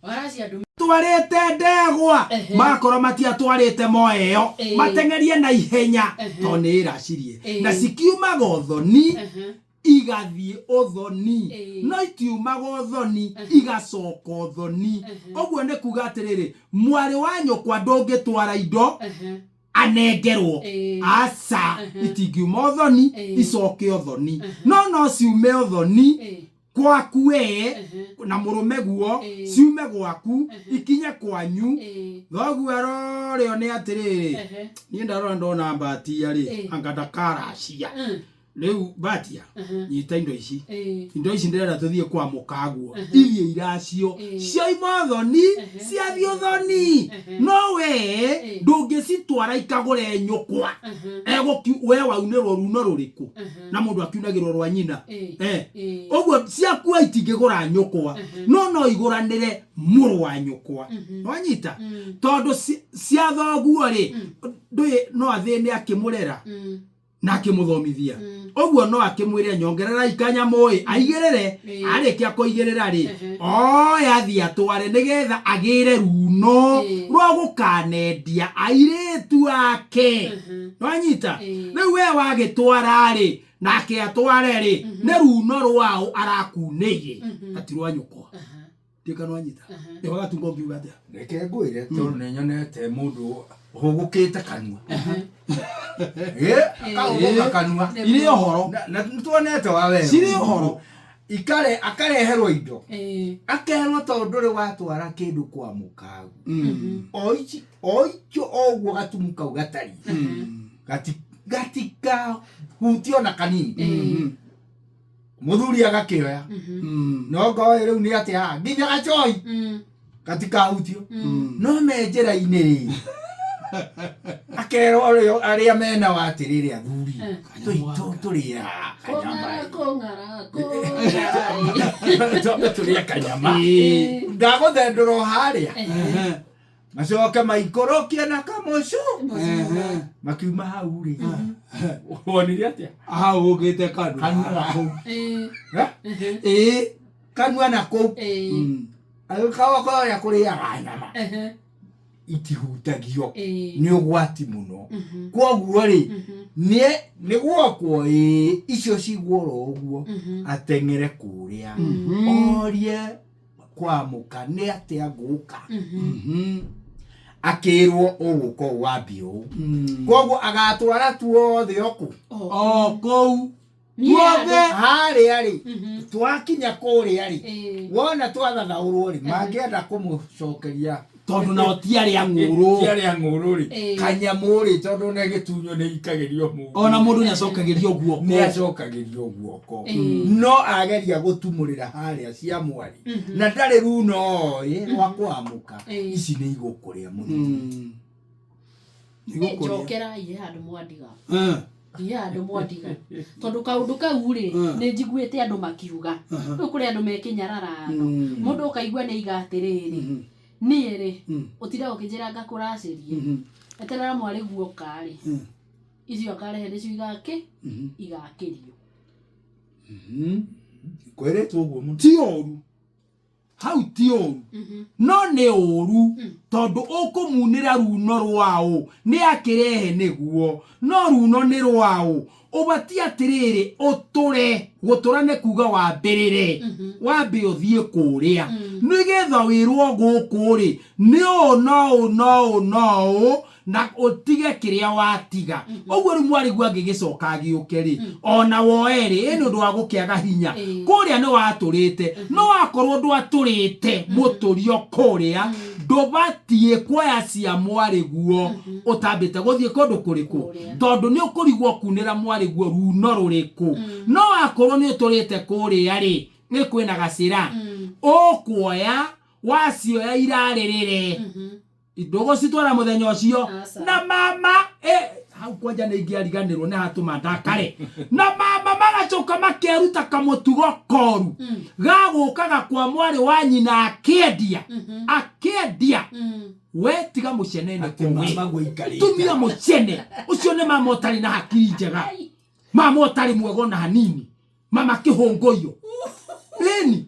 Waracia ndume. Twarĩte ndegwa, makorwo matiatwarĩte moyo ĩyo, mateng'erie na ihenya, tondũ nĩ ĩracirie. Na cikiumaga ũthoni, igathiĩ ũthoni, no itiumaga ũthoni, igacoka ũthoni. Ũguo nĩ kuga atĩrĩrĩ, mwarĩ wa nyũkwa ndũngĩtwara indo, anengerwo. Aca, itingiuma ũthoni, icoke ũthoni. No no ciume ũthoni kwaku we na mũrũme guo, ciume gwaku ikinye kwanyu. Thoguo arorĩo nĩ atĩrĩrĩ, niĩ ndarora ndona mbatia rĩ, anga ndakaracia. Rĩu mbatia, nyita indo ici. Indo ici ndĩrenda tũthiĩ kwa mũkaguo. Ithiĩ iracio. Cioima ũthoni, ciathiĩ ũthoni. No we ndũngĩcitwara ikagũre nyũkwa. We waunĩrwo runo rũrĩkũ? Na mũndũ akiunagĩrwo rwa nyina. Ũguo ciakua itingĩgũra nyũkwa. No no igũranĩre mũrũ wa nyũkwa. Wanyita? Tondũ cia thoguo rĩ, ndũĩ no athĩne akĩmũrera. Na akĩmũthomithia. Ũguo no akĩmwĩre nyongerera ikanyamũ ĩ, aigĩrĩre, arĩkia kũigĩrĩra rĩ, oya athiĩ atware nĩgetha agĩre runo rwa gũkanendia airĩtu ake. Nwanyita? Rĩu we wagĩtwara rĩ, nake atware rĩ, nĩ runo rwaũ arakunĩire, na ti rwa nyũkwa. Ndiũĩ kana nwanyita. Ĩ wagatunga ũngiuga atĩa? Reke ngwĩre, tondũ nĩ nyonete mũndũ hũgũkĩte kanua. Akahũgũka kanua. Irĩ ũhoro. Na nĩtuonete wa werũ. Cirĩ ũhoro. Ikare, akareherwo indo. Akerwo tondũ ndũrĩ watwara kĩndũ kwa mũkagu. O ici, o icio o ũguo gatumu kau gatariĩ. Gatikahutie ona kanini. Mũthuri agakĩoya. No ngoĩ rĩu nĩ atĩa haha? Nginya gacoi. Gatikahutio. No me njĩra-inĩ rĩ. Akerwo arĩa mena wa atĩrĩrĩ athuri. Tũrĩaga kanyama. Kũng'ara, kũng'ara, kũng'ara. Twambe tũrĩe kanyama. Ndagũthendũra o harĩa. Macoke maikũrũkie na kamũcu. Makiuma hau rĩ. Wonire atĩa? Hau ũkĩte kanua. Kanua na kũu. Kanua na kũu. Agĩkawa kũrĩa kũrĩaga nyama. Itihutagio nĩ ũgwati mũno. Kwoguo rĩ, nĩ gwokwo ĩĩ, icio cigwo oro ũguo, ateng'ere kũrĩa orie kwamũka nĩ atĩa ngũka, akĩrwo ũgũka ũũ wambie ũũ. Kwoguo agatwara tuothe okũ o kũu. Niĩ tuothe. Harĩa rĩ, twakinya kũrĩa rĩ, wona twathathaũrwo rĩ, mangĩenda kũmũcokeria tondũ nao ti arĩa ng'ũrũ. Ti arĩa ng'ũrũ rĩ, kanyamũ rĩ, tondũ nĩ gĩtunyo nĩ ikagĩrio mũndũ. Ona mũndũ nĩ acokagĩrio guoko. Nĩ acokagĩrio guoko, no ageria gũtumũrĩra harĩa cia mwarĩ na ndarĩ runo oĩ rwa kwamũka, ici nĩ igũkũrĩa mũno. Igũkũrĩa. Njokera ihe handũ mwandiga. Ihe handũ mwandiga, tondũ kaũndũ kau rĩ, nĩ njiguĩte andũ makiuga rĩu kũrĩ andũ mekĩnyararano. Mũndũ ũkaigua nĩ aiga atĩrĩrĩ, niĩ rĩ, ũtindaga ũkĩnjĩra ngakũracĩrie, eterera mwarĩ guoka rĩ, icio akarehe nĩcio igakĩ igakĩrio. Kwĩrĩtwo ũguo mũno. Ti ũru hau, ti ũru, no nĩ ũru tondũ ũkũmunĩra runo rwaũ nĩ akĩrehe nĩguo, no runo nĩ rwaũ. Ũbatiĩ atĩrĩrĩ, ũtũre gũtũra nĩ kuga wambĩrĩre, wambe ũthiĩ kũrĩa nĩgetha wĩrwo gũkũ rĩ nĩ ũũ no ũũ no ũũ no ũũ, na ũtige kĩrĩa watiga ũguo. Rĩu mwarĩguo angĩgĩcoka agĩũke rĩ, ona woe rĩ, ĩ nĩ ũndũ wa gũkĩaga hinya. Kũrĩa nĩ watũrĩte, no wakorwo ndwatũrĩte mũtũrio kũrĩa, ndũbatiĩ kuoya cia mwarĩguo ũtambĩte gũthiĩ kũndũ kũrĩkũ. Kũrĩa. Tondũ nĩ ũkũrigwo kunĩra mwarĩguo runo rũrĩkũ. No wakorwo nĩ ũtũrĩte kũrĩa rĩ, nĩ kwĩna gacĩra ũkuoya, wacioya irarĩrĩre, ndũgũcitwara mũthenya ũcio. Aca. Na mama hau kwanja nĩ ingĩariganĩrwo nĩ hatũma ndakare na mama magacoka makeruta kamũtugo koru gagũkaga kwa mwarĩ wa nyina akĩendia akĩendia. We tiga mũcene nĩ Atĩ kũwe mama gũikarĩte. Tumia mũcene ũcio nĩ mama ũtarĩ na hakiri njega, mama ũtarĩ mwega ona hanini, mama kĩhũngũyũ. Ĩni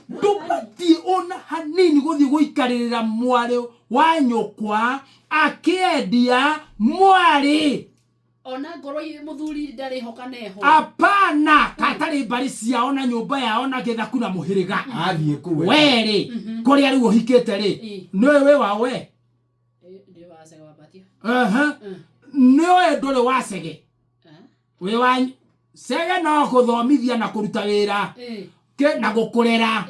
ndũbatiĩ ona hanini gũthiĩ gũikarĩrĩra mwarĩ wa nyũkwa akĩendia mwarĩ. Ona ngorwo mũthuri ndarĩ ho kana eho. Apana, katarĩ mbarĩ ciao na nyũmba yao na gĩthaku na mũhĩrĩga. Athiĩ kũu. Werĩ kũrĩa rĩu ũhikĩte rĩ, nĩũĩ wĩ wa we. Nĩ wacega wambatia. Aha. Nĩũĩ ndũrĩ wa cege, wĩ wa cege no gũthomithia na kũruta wĩra na gũkũrera.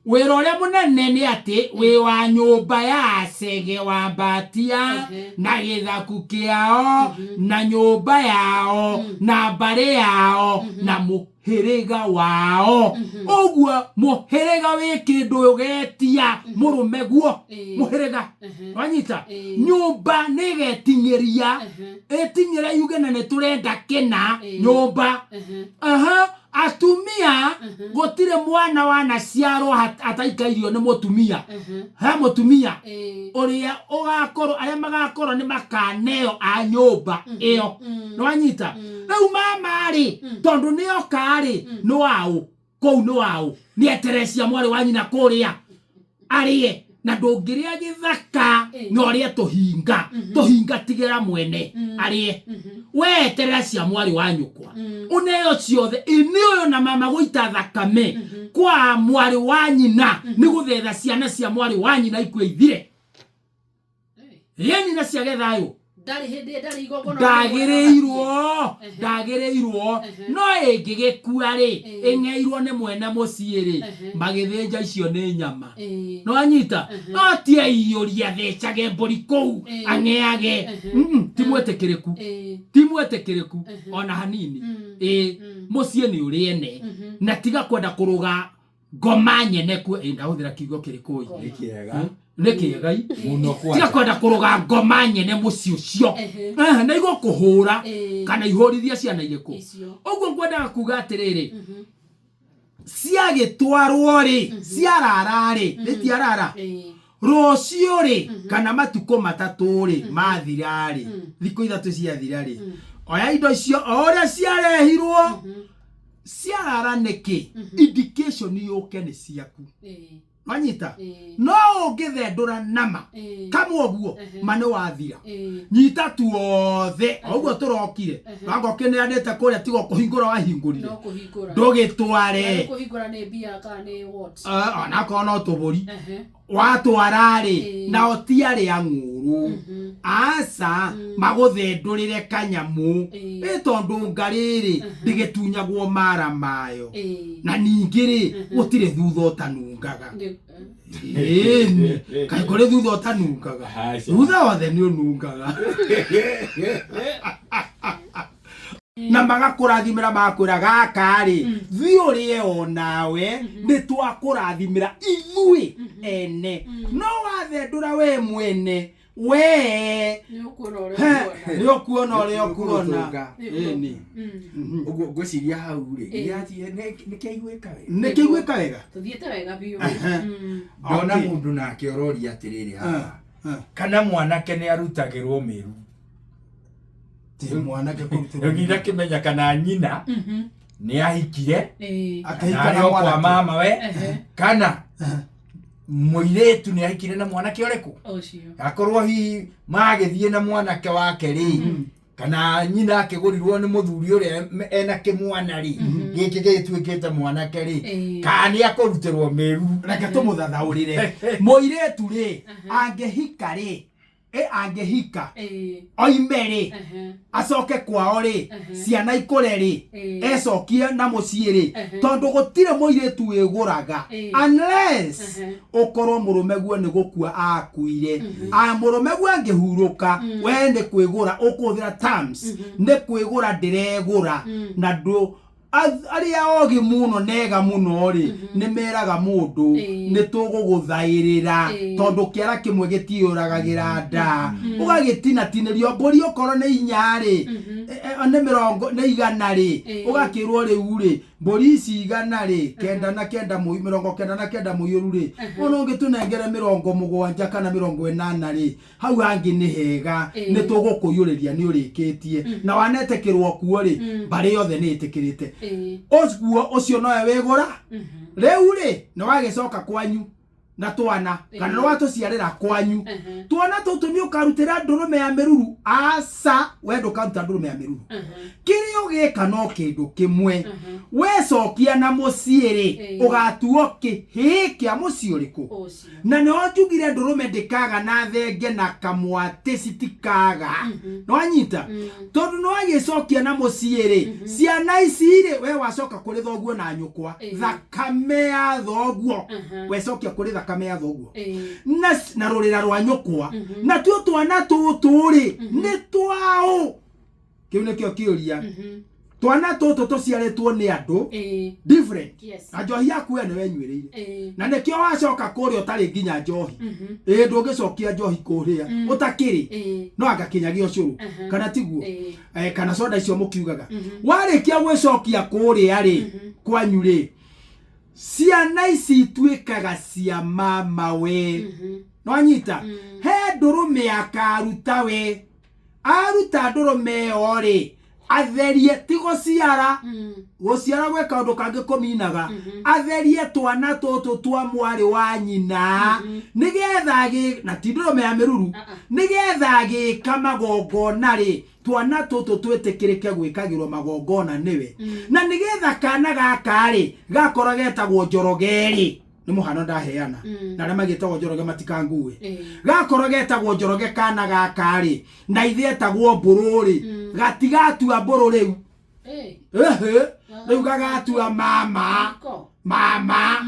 Wĩra ũrĩa mũnene nĩ atĩ wĩ wa nyũmba ya cege wambatia na gĩthaku kĩao na nyũmba yao na mbarĩ yao na mũhĩrĩga wao. Ũguo mũhĩrĩga wĩ kĩndũ ũgetia mũrũme guo. Mũhĩrĩga wanyita, nyũmba nĩ ĩgeting'ĩria, ĩting'ĩre yuge na nĩ tũrenda kĩna nyũmba. Aha, atumia gũtirĩ mwana wanaciarwo ataikairio nĩ mũtumia. He mũtumia ũrĩa ũgakorwo, arĩa magakorwo nĩ makaneo a nyũmba ĩyo. Nĩwanyita? Rĩu mama rĩ, tondũ nĩ oka rĩ, nĩ waũ kũu, nĩ waũ, nĩ eterecia mwarĩ wa nyina kũrĩa arĩe, na ndũngĩrĩa gĩthaka na ũrĩe tũhinga tũhinga, tigĩra mwene arĩe. We eterera cia mwarĩ wa nyũkwa ũneo ciothe. Ĩnĩ ũyũ na mama gũita thakame kwa mwarĩ wa nyina nĩ gũthetha ciana cia mwarĩ wa nyina ikue ithire, ĩni na ciage thayũ. Ndarĩ hĩndĩ ndarĩ igongona. Ndagĩrĩirwo, ndagĩrĩirwo. No ĩngĩgĩkua rĩ, ĩng'eirwo nĩ mwene mũciĩ rĩ, magĩthĩnja icio nĩ nyama. No anyita no ti aiyũria thecage mbũri kũu ang'eage. Ti mwĩtĩkĩrĩku, ti mwĩtĩkĩrĩku ona hanini. Ĩ mũciĩ nĩ ũrĩ ene, na tiga kwenda kũrũga ngoma nyene kuo. Ĩ ndahũthĩra kiugo kĩrĩkũ ĩ? Nĩ kĩega. Nĩ kĩega i. Mũno. Tiga kwanja kwenda kũrũga ngoma nyene mũciĩ ũcio. Na igũkũhũra kana ihũrithie ciana irĩkũ. Icio. Ũguo ngwendaga kuga atĩrĩrĩ, ciagĩtwarwo rĩ, ciarara rĩ, nĩ tiarara rũciũ rĩ, kana matukũ 3 rĩ mathira rĩ, thikũ 3 ciathira rĩ, oya indo icio o ũrĩa ciarehirwo ciarara. Nĩkĩ indication yũke nĩ ciaku. Wanyita? Ĩĩ. No ũngĩthendũra nama Ĩĩ. kamwe ũguo, Ehe. ma nĩ wathira. Ĩĩ. Nyita tuothe o ũguo tũrokire, Ehe. wanga ũkĩneanĩte kũrĩa, tiga kũhingũra wahingũrire. No kũhingũra. Ndũgĩtware. Na nĩ kũhingũra nĩ mbia kana nĩ what? Ah, onakorwo no tũbũri. Ehe. Watwara-rĩ, Ĩĩ. nao ti arĩa ng'ũrũ, Mhm. aca magũthendũrĩre kanyamũ. Ĩĩ. Ĩ tondũ ngarĩrĩ ndĩgĩtunyagwo mara mayo. Ĩĩ. Na ningĩ rĩ, gũtirĩ thutha ũtanungaga. Nĩ- Ĩni, kaĩ kũrĩ thutha ũtanungaga? Aca. Thutha wothe nĩ ũnungaga. Na magakũrathimĩra, magakwĩra gaka rĩ, thiĩ ũrĩe onawe, nĩ twakũrathimĩra ithuĩ ene. No wathendũra we mwene we, Nĩ ũkuona ũrĩa he, ũkuona. nĩ ũkuona ũrĩa ũkuona. Ũgũtũnga. Ĩni. Ũguo ngwĩciria hau rĩ, Ĩĩ. nĩ kĩaiguĩka wega. Nĩ kĩiguĩka wega. Tũthiĩte wega biũ. Ehe. Ndona Okay. mũndũ nake ũroria atĩrĩrĩ haha, Ah, ah. kana mwanake nĩ arutagĩrwo mĩru? Ti mwanake kũrutĩrwo. Rĩu ndakĩmenya kana nyina Mhm. nĩ ahikire, Ĩĩ. Akĩhika na na arĩ o kwa mwanake. mama we, Ehe. kana mũirĩtu nĩ ahikire na mwanake ũrĩkũ. Ũcio. Akorwo hihi magĩthiĩ na mwanake wake rĩ, kana nyina akĩgũrirwo nĩ mũthuri ũrĩa ena kĩmwana rĩ, gĩkĩ gĩtuĩkĩte mwanake rĩ, Ĩĩ. kana nĩ akũrutĩrwo mĩru? Reke tũmũthathaũrĩre. Mũirĩtu rĩ, angĩhika rĩ, ĩ angĩhika, Ĩĩ. oime rĩ, Ehe. acoke kwao rĩ, Ehe. ciana ikũre rĩ, Ĩĩ. ecokie na mũciĩ rĩ, Ehe. tondũ gũtirĩ mũirĩtu wĩgũraga Ĩĩ. unless Ehe. ũkorwo mũrũme guo nĩ gũkua akuire. A mũrũme guo angĩhurũka, we nĩ kwĩgũra ũkũhũthĩra terms, nĩ kwĩgũra ndĩregũra. Na ndũ arĩa ogĩ mũno nega mũno rĩ, nĩ meraga mũndũ, Ĩĩ. nĩ tũgũgũthaĩrĩra, Ĩĩ. tondũ kĩara kĩmwe gĩtiũragagĩra nda. Ũgagĩtinatinĩrio mbũri, okorwo nĩ inya rĩ, nĩ mĩrongo, nĩ 100 rĩ, Ĩĩ. ũgakĩrwo rĩu rĩ, mbũri ici 100 rĩ, 99 99 mũiyũru rĩ, ona ũngĩtũnengere 70 kana 80 rĩ, hau hangĩ nĩ hega. Ĩĩ. Nĩ tũgũkũiyũrĩria nĩ ũrĩkĩtie na wanetĩkĩrwo kuo rĩ, mbarĩ yothe nĩ ĩtĩkĩrĩte. Ĩĩ. Ũguo ũcio nowe wĩgũra. Mhm. Rĩu rĩ, nĩ wagĩcoka kwanyu na twana, kana nĩ watũciarĩra kwanyu. Ehe. Twana tũtũ nĩ ũkarutĩra ndũrũme ya mĩruru? Aca, we ndũkaruta ndũrũme ya mĩruru. Ehe. Kĩrĩa ũgĩka no kĩndũ kĩmwe. Ehe. Wecokia na mũciĩ rĩ, Ĩĩ. ũgatuo kĩhĩĩ kĩa mũciĩ ũrĩkũ. Ũcio. Na nĩho njugire ndũrũme ndĩkaga na thenge na kamwatĩ citikaga. Nĩwanyita? Tondũ nĩwagĩcokia na mũciĩ rĩ, ciana ici rĩ, we wacoka kũrĩ thoguo na nyũkwa, Ĩĩ. thakame ya thoguo, Mhm. wecokia kũrĩ thakame ya thoguo Ĩĩ. na rũrĩra rwa nyũkwa. Na tuo twana tũtũ rĩ, nĩ twaũ? Kĩu nĩkĩo kĩũria. Mhm. Twana tũtũ tũciarĩtwo nĩ andũ Ĩĩ. different. Yes. Na njohi yaku we nĩwe nyuĩrĩire. Ĩĩ. Na nĩkĩo wacoka kũrĩa ũtarĩ nginya njohi. Mhm. Ĩ ndũngĩcokia njohi kũrĩa ũtakĩrĩ, Ĩĩ. no angakinyagia ũcũrũ, Mhm. kana tiguo? Ĩĩ. Kana soda icio mũkiugaga. Warĩkia gwĩcokia kũrĩa rĩ, kwanyu rĩ, ciana ici ituĩkaga cia mama we. Mhm. Nwanyita? He ndũrũme akaruta we, aruta ndũrũme ĩyo rĩ, atherie, ti gũciara. Gũciara gwĩ kaũndũ kangĩ kũminaga. Atherie twana tũtũ twa mwarĩ wa nyina, nĩgetha na ti ndũrũme ya mĩruru, Ah, ah. nĩgetha agĩka magongona rĩ, twana tũtũ twĩtĩkĩrĩke gwĩkagĩrwo magongona nĩwe. Na nĩgetha kana gaka rĩ, gakorwo getagwo Njoroge rĩ, nĩ mũhano ndaheana, na arĩa magĩtagwo Njoroge matikangue, Ĩĩ. gakorwo getagwo Njoroge kana gaka rĩ, na ithe etagwo Mbũrũ rĩ, gatigatua Mbũrũ rĩu. Ĩĩ. Ĩhĩ, rĩu gagatua mama. Ko. Mama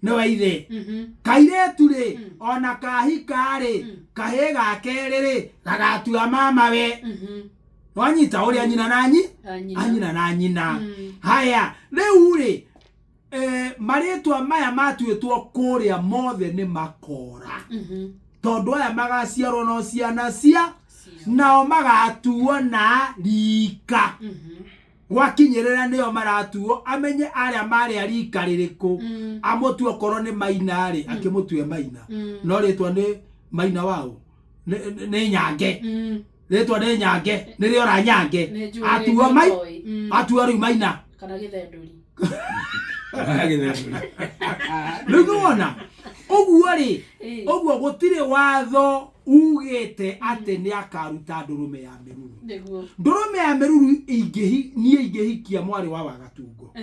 nĩwe ithe. Mhm. Kairĩtu rĩ, ona kahika rĩ, kahĩĩ ga kerĩ rĩ, gagatua mama we. Mhm. Wanyita ũrĩa nyina na nyi Anyina. anyina na nyina. Haya, rĩu rĩ, marĩtwa maya matuĩtwo kũrĩa mothe nĩ makora, Mhm. tondũ aya magaciarwo no ciana cia Cia. nao magatuo na rika. Mhm. Gwakinyĩrĩra nĩo maratuo, amenye arĩa marĩ a rika rĩrĩkũ, amũtue okorwo nĩ Maina rĩ, akĩmũtue Maina. No rĩtwa nĩ Maina waũ? Nĩ Nyange. Rĩtwa nĩ Nyange, nĩrĩo ra Nyange. Nĩ njũĩ. Atua nĩ mai njũĩ. Atua rĩu Maina. Kana gĩthendũri. Rĩu nĩwona Ũguo rĩ, Ĩĩ. ũguo gũtirĩ watho ugĩte atĩ nĩ akaruta ndũrũme ya mĩruru. Nĩguo. Ndũrũme ya mĩruru ingĩhi niĩ ingĩhikia mwarĩ wa Wagatungo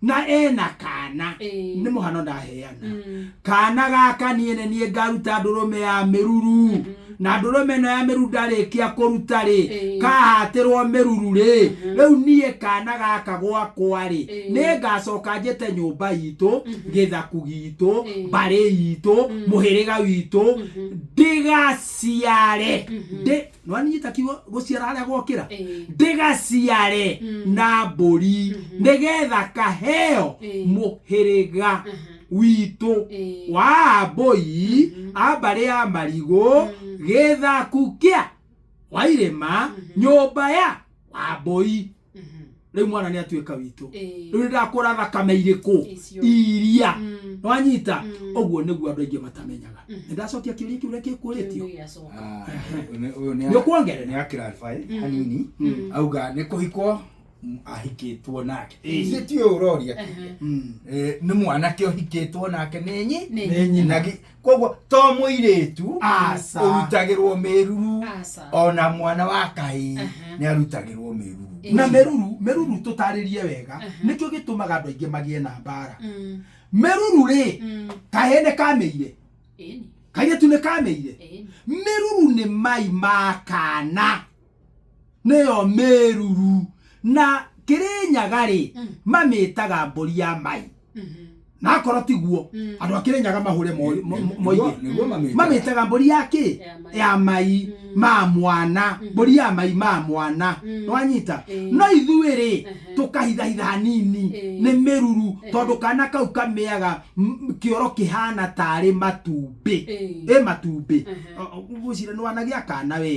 na ena kana, Ĩĩ. nĩ mũhano ndaheana, kana gaka niĩ nĩ niĩ ngaruta ndũrũme ya mĩruru, na ndũrũme ĩno ya mĩruru ndarĩkia kũruta rĩ, kahatĩrwo mĩruru rĩ, rĩu niĩ kana gaka gwakwa rĩ, nĩ ngacoka njĩte nyũmba itũ, gĩthaku gitũ, mbarĩ itũ, mũhĩrĩga witũ, ndĩgaciare ndĩ nwanyita kiugo gũciara harĩa gwokĩra, ndĩgaciare na mbũri nĩgetha kaheo mũhĩrĩga witũ wa mbũi a mbarĩ ya marigũ, gĩthaku kĩa wairĩma, nyũmba ya wambũi. Rĩu mwana nĩ atuĩka witũ. Rĩu nĩ ndakũra thakame irĩkũ? Icio. Iria nwanyita. Ũguo nĩguo andũ aingĩ matamenyaga. Nĩ ndacokia kĩũria kĩu ũrĩa gĩkũrĩtio. Nĩ gĩacoka. Ah, ũyũ nĩ Nĩ ũkuongerera? Nĩ akĩrarify hanini, auga nĩ kũhikwo ahikĩtwo nake. Ithuĩ ti ũyũ ũroria. Nĩ mwanake ũhikĩtwo nake nĩ nyi Nĩ nyina. Koguo to mũirĩtu Aca. ũrutagĩrwo mĩruru, Aca. ona mwana wa kahĩĩ nĩ arutagĩrwo mĩruru. Na mĩruru, mĩruru tũtarĩrie wega nĩkĩo gĩtũmaga andũ aingĩ magĩe na mbara. Mĩruru rĩ, kahĩĩ nĩ kamĩire, Ĩni. kairĩtu nĩ kamĩire. Ĩni. Mĩruru nĩ mai ma kana, nĩyo mĩruru. Na Kĩrĩnyaga rĩ, mamĩtaga mbũri ya mai. Na akorwo tiguo, andũ a Kĩrĩnyaga mahũre moige. Nĩguo mamĩtaga. Mamĩtaga mbũri ya kĩ? Ya mai. Ya mai ma mwana, mbũri ya mai ma mwana. Nwanyita? No ithuĩ rĩ, tũkahithahitha hanini, nĩ mĩruru, tondũ kana kau kamĩaga kĩoro kĩhana tarĩ matumbĩ. Ĩ matumbĩ ngwĩciria nĩ wanagia kana we,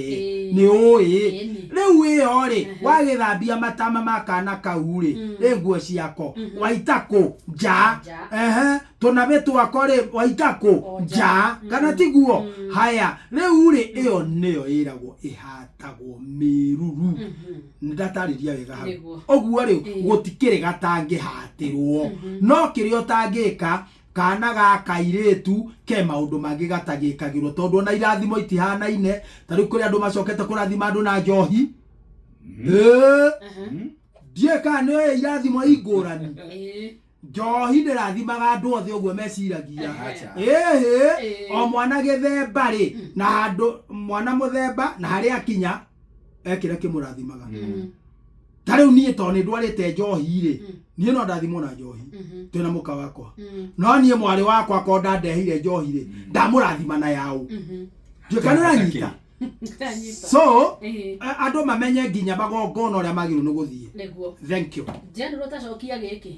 nĩ ũĩ. Ĩni. Rĩu ĩyo rĩ, wagĩthambia matama ma kana kau rĩ, rĩ nguo ciako waita kũ? Nja. Nja. Ehe, tũnabe twako rĩ, waita kũ? O nja. Nja. Kana tiguo? Haya, rĩu rĩ, ĩyo nĩyo ĩragwo ĩhatagwo mĩruru. Nĩ ndatarĩria wega hau? Nĩguo. Ũguo rĩ, gũtikĩrĩ gatangĩhatĩrwo, no kĩrĩa ũtangĩka, kana ga kairĩtu ke maũndũ mangĩ gatagĩkagĩrwo, tondũ ona irathimo itihanaine. Ta rĩu kũrĩ andũ macokete kũrathima andũ na njohi. Ĩĩ, ndiũĩ kana nĩ oĩ irathimo ingũrani. Njohi ndĩrathimaga andũ othe ũguo meciragia. Acha. Ĩhĩ. Ĩĩ. O mwana gĩthemba rĩ, na handũ mwana mũthemba na harĩa akinya ekĩra kĩmũrathimaga. Ta rĩu niĩ tondũ nĩ ndwarĩte njohi rĩ, niĩ no ndathimwo na njohi twĩna mũka wakwa, no niĩ mwarĩ wakwa ko ndandeheire njohi rĩ, ndamũrathima na yaũ? Ndiũĩ kana ũranyita. Ndanyita. So andũ mamenye nginya magongona ũrĩa magĩrĩirwo nĩ gũthiĩ. Nĩguo. Thank you. General, tacokia gĩkĩ: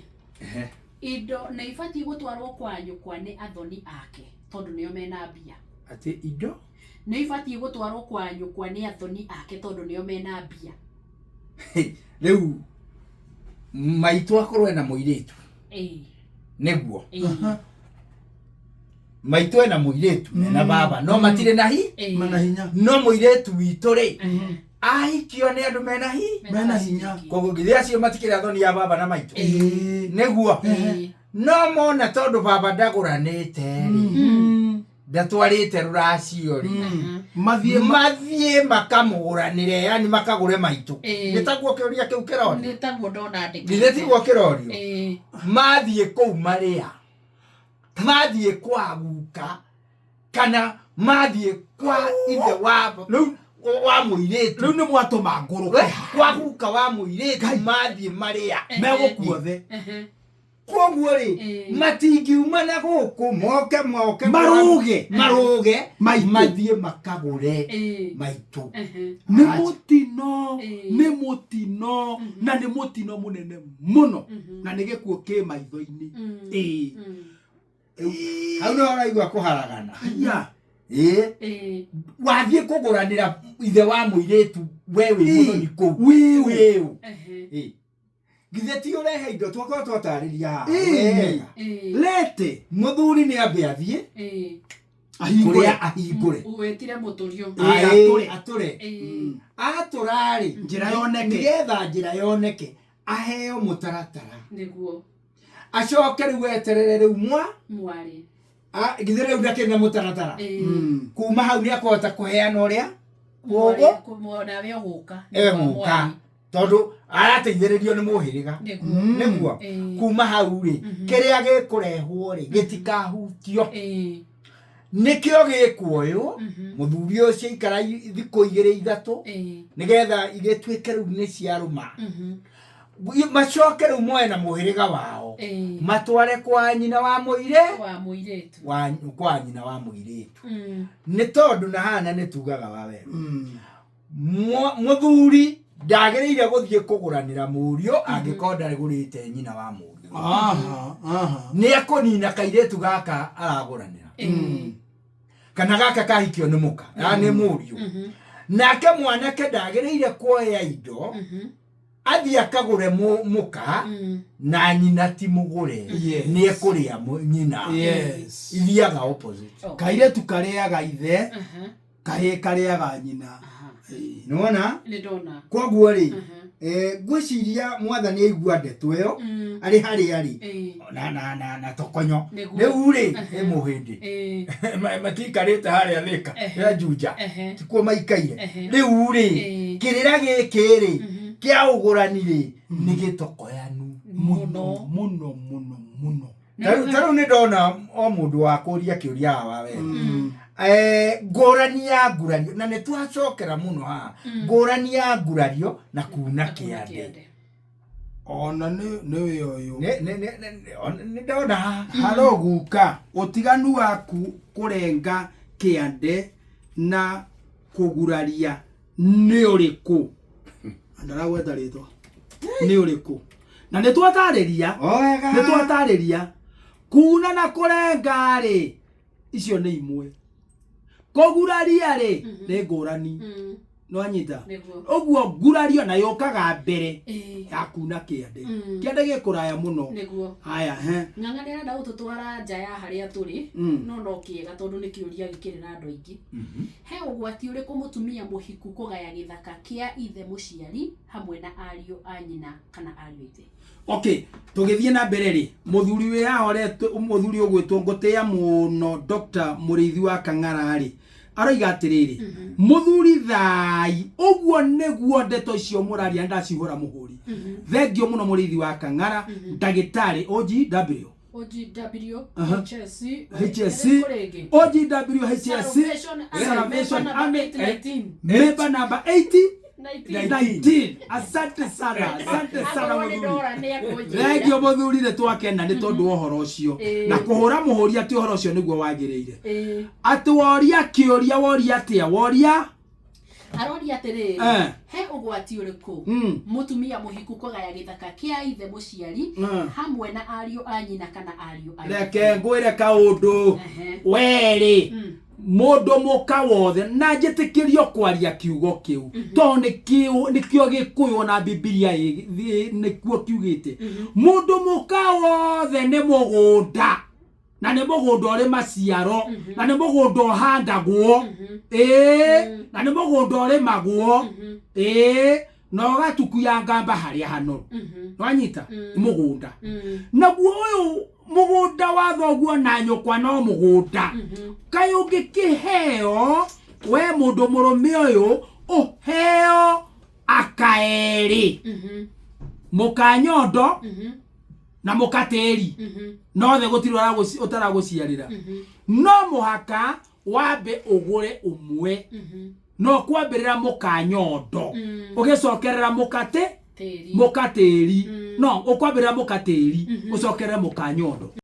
indo nĩ ibatiĩ gũtwarwo kwa nyũkwa nĩ athoni ake tondũ nĩo mena mbia? Atĩ indo Nĩ ibatiĩ gũtwarwo kwa nyũkwa nĩ athoni ake tondũ nĩo mena mbia? Rĩu maitũ akorwo ena mũirĩtu, nĩguo maitũ ena mũirĩtu na baba no matirĩ na hi Mana hinya. No mũirĩtu witũ rĩ, ahikio nĩ andũ mena hi Mena hinya. Koguo githĩ acio matikĩrĩ athoni ya baba na maitũ? Nĩguo. No mona tondũ baba ndagũranĩte rĩ, ndatwarĩte rũracio rĩ, mathiĩ mathiĩ makamũgũranĩre, yani makagũre maitũ. Nĩ taguo kĩũria kĩu kĩrorio? Nĩ taguo ndona ndĩkĩte. Githĩ tiguo kĩrorio? Mathiĩ kũu marĩa mathiĩ kwa guka kana mathiĩ kwa ithe wa Rĩu wa mũirĩtu. Rĩu nĩ mwatũma ngũrũke. We, kwa guka wa mũirĩtu mathiĩ marĩa megũkuothe. Koguo rĩ, matingiuma na gũkũ moke moke Marũge. Marũge. Maitũ. Mathiĩ makagũre maitũ. Nĩ mũtino. Nĩ mũtino, na nĩ mũtino mũnene mũno, na nĩ gĩkuũ kĩ maitho-inĩ. Ĩĩ. Hau nĩ ũraigua kũharagana. Aya. Ĩĩ, wathiĩ kũgũranĩra ithe wa mũirĩtu, we wĩ mũthoni kũu. Wĩũ. Wĩũ. Ĩĩ. Githĩ ti ũrehe indo twakorwo twatarĩria haha wega. Lete. Mũthuri nĩ ambe athiĩ ahingũre. Kũrĩa ahingũre. Wĩtire mũtũrio. Ĩĩ, Aĩ, atũre. Atũre atũrarĩ Njĩra yoneke. Nĩgetha njĩra yoneke, aheo mũtaratara, Nĩguo. Acoke rĩu eterere rĩu mwa Mwarĩ. Ah, githĩ rĩu ndakĩrĩ na mũtaratara? Kuma hau nĩ akũhota kũheana ũrĩa ũgũ Nawe ũgũka. Egũka tondũ arateithĩrĩrio nĩ mũhĩrĩga. Nĩguo. Nĩguo. Kuma hau rĩ, kĩrĩa gĩkũrehwo rĩ gĩtikahutio. Nĩkĩo gĩkuoywo mũthuri ũcio ikara thikũ igĩrĩ ithatũ, nĩgetha igĩtuĩke rĩu nĩ ciarũma, macoke rĩu moe na mũhĩrĩga wao, matware kwa nyina wa mũire wa mũirĩtu. Kwa nyina wa mũirĩtu. Nĩ tondũ na hana nĩ tugaga wa wega, mũthuri ndagĩrĩire gũthiĩ kũgũranĩra mũriũ angĩkorwo ndagũrĩte nyina wa mũriũ. Aha, aha. Nĩ ekũnina kairĩtu gaka aragũranĩra, kana gaka kahikio nĩ mũka na nĩ mũriũ. Nake mwanake ndagĩrĩire kuoya indo athiĩ akagũre mũka na nyina ti mũgũre. Nĩ ekũrĩa nyina. Ithiaga opposite. Kairĩtu karĩaga ithe, kahĩĩ karĩaga nyina. Nĩwona? Nĩ ndona. Koguo rĩ, ngwĩciria mwathani aigua ndeto ĩyo arĩ harĩa rĩ na tokonyo. Rĩu rĩ, ĩ mũhĩndĩ matiikarĩte harĩa Thĩka ya Juja, tikuo maikaire. Rĩu rĩ, kĩrĩra gĩkĩ rĩ kĩa ũgũrani rĩ nĩ gĩtokoyanu. Mũno mũno mũno mũno. Ta rĩu nĩ ndona o mũndũ wa kũria kĩũria haha wega. Ngũrani ya ngurario, na nĩ twacokera mũno haha, ngũrani ya ngurario na kuna kĩande. Ona nĩ wĩ ũyũ. Nĩ ndona haha. Haro guka, ũtiganu waku kũrenga kĩande na kũguraria nĩ ũrĩkũ? Ndaragweta rĩtwa. Nĩ ũrĩkũ? Na nĩ twatarĩria. O wega. Nĩ twatarĩria. Kuna na kũrenga rĩ, icio nĩ imwe. Kũguraria rĩ, nĩ ngũrani. Nĩwanyita? Ũguo ngurario na yũkaga mbere ya kuna kĩande. Kĩande gĩkũraya mũno. Nĩguo. Haya, he. Ng'ang'a nĩ arenda gũtũtwara nja ya harĩa tũrĩ, no kĩega tondũ nĩ kĩũria gĩkĩrĩ na andũ aingĩ. He ũgwati ũrĩkũ mũtumia mũhiku kũgaya gĩthaka kĩa ithe mũciari hamwe na ariũ a nyina kana ariũ a ithe? Okay, tũgĩthiĩ na mbere rĩ, mũthuri wĩ haha mũthuri ũgwĩtwo ngũtĩĩa mũno Dr. Mũrĩithi wa Kang'ara rĩ, aroiga atĩrĩrĩ, mũthuri thai, ũguo nĩguo ndeto icio mũraria ndacihũra mũhũri. Thengio mũno Mũrĩithi wa Kang'ara, ndagĩtarĩ OGW. OGW, HSC, HSC, OGW, HSC, Salvation Army 19. Member number 80 19. Asante sana, asante sana mũthuri. Thengio mũthuri, nĩ twakena nĩ tondũ wa ũhoro ũcio. Na kũhũra mũhũri atĩ ũhoro ũcio nĩguo wagĩrĩire. Atĩ woria kĩũria, woria atĩa? Woria? Aroria atĩrĩrĩ, he ũgwati ũrĩkũ mũtumia mũhiku kũgaya gĩthaka kĩa ithe mũciari hamwe na ariũ a nyina kana ariũ a ithe? Reke ngwĩre kaũndũ. Werĩ, mũndũ mũka wothe na njĩtĩkĩrio kwaria kiugo kĩu tondũ nĩkĩo Gĩkũyũ na Bibilia nĩkuo kiugĩte. Mũndũ mũka wothe nĩ mũgũnda, na nĩ mũgũnda ũrĩ maciaro, na nĩ mũgũnda ũhandagwo, na nĩ mũgũnda ũrĩmagwo, na ũgatukuya ngamba harĩa hanoru. Nwanyita? Nĩ mũgũnda. Naguo ũyũ mũgũnda wa thoguo na nyũkwa no mũgũnda. Kaĩ ũngĩkĩheo we mũndũ mũrũme ũyũ ũheo akaerĩ, mũkanyondo na mũkatĩri, nothe gũtirĩ ũtaragũciarĩra, no mũhaka wambe ũgũre ũmwe, no kwambĩrĩra mũkanyondo ũgĩcokerera mũkatĩri, no ũkwambĩrĩra mũkatĩri ũcokerere mũkanyondo.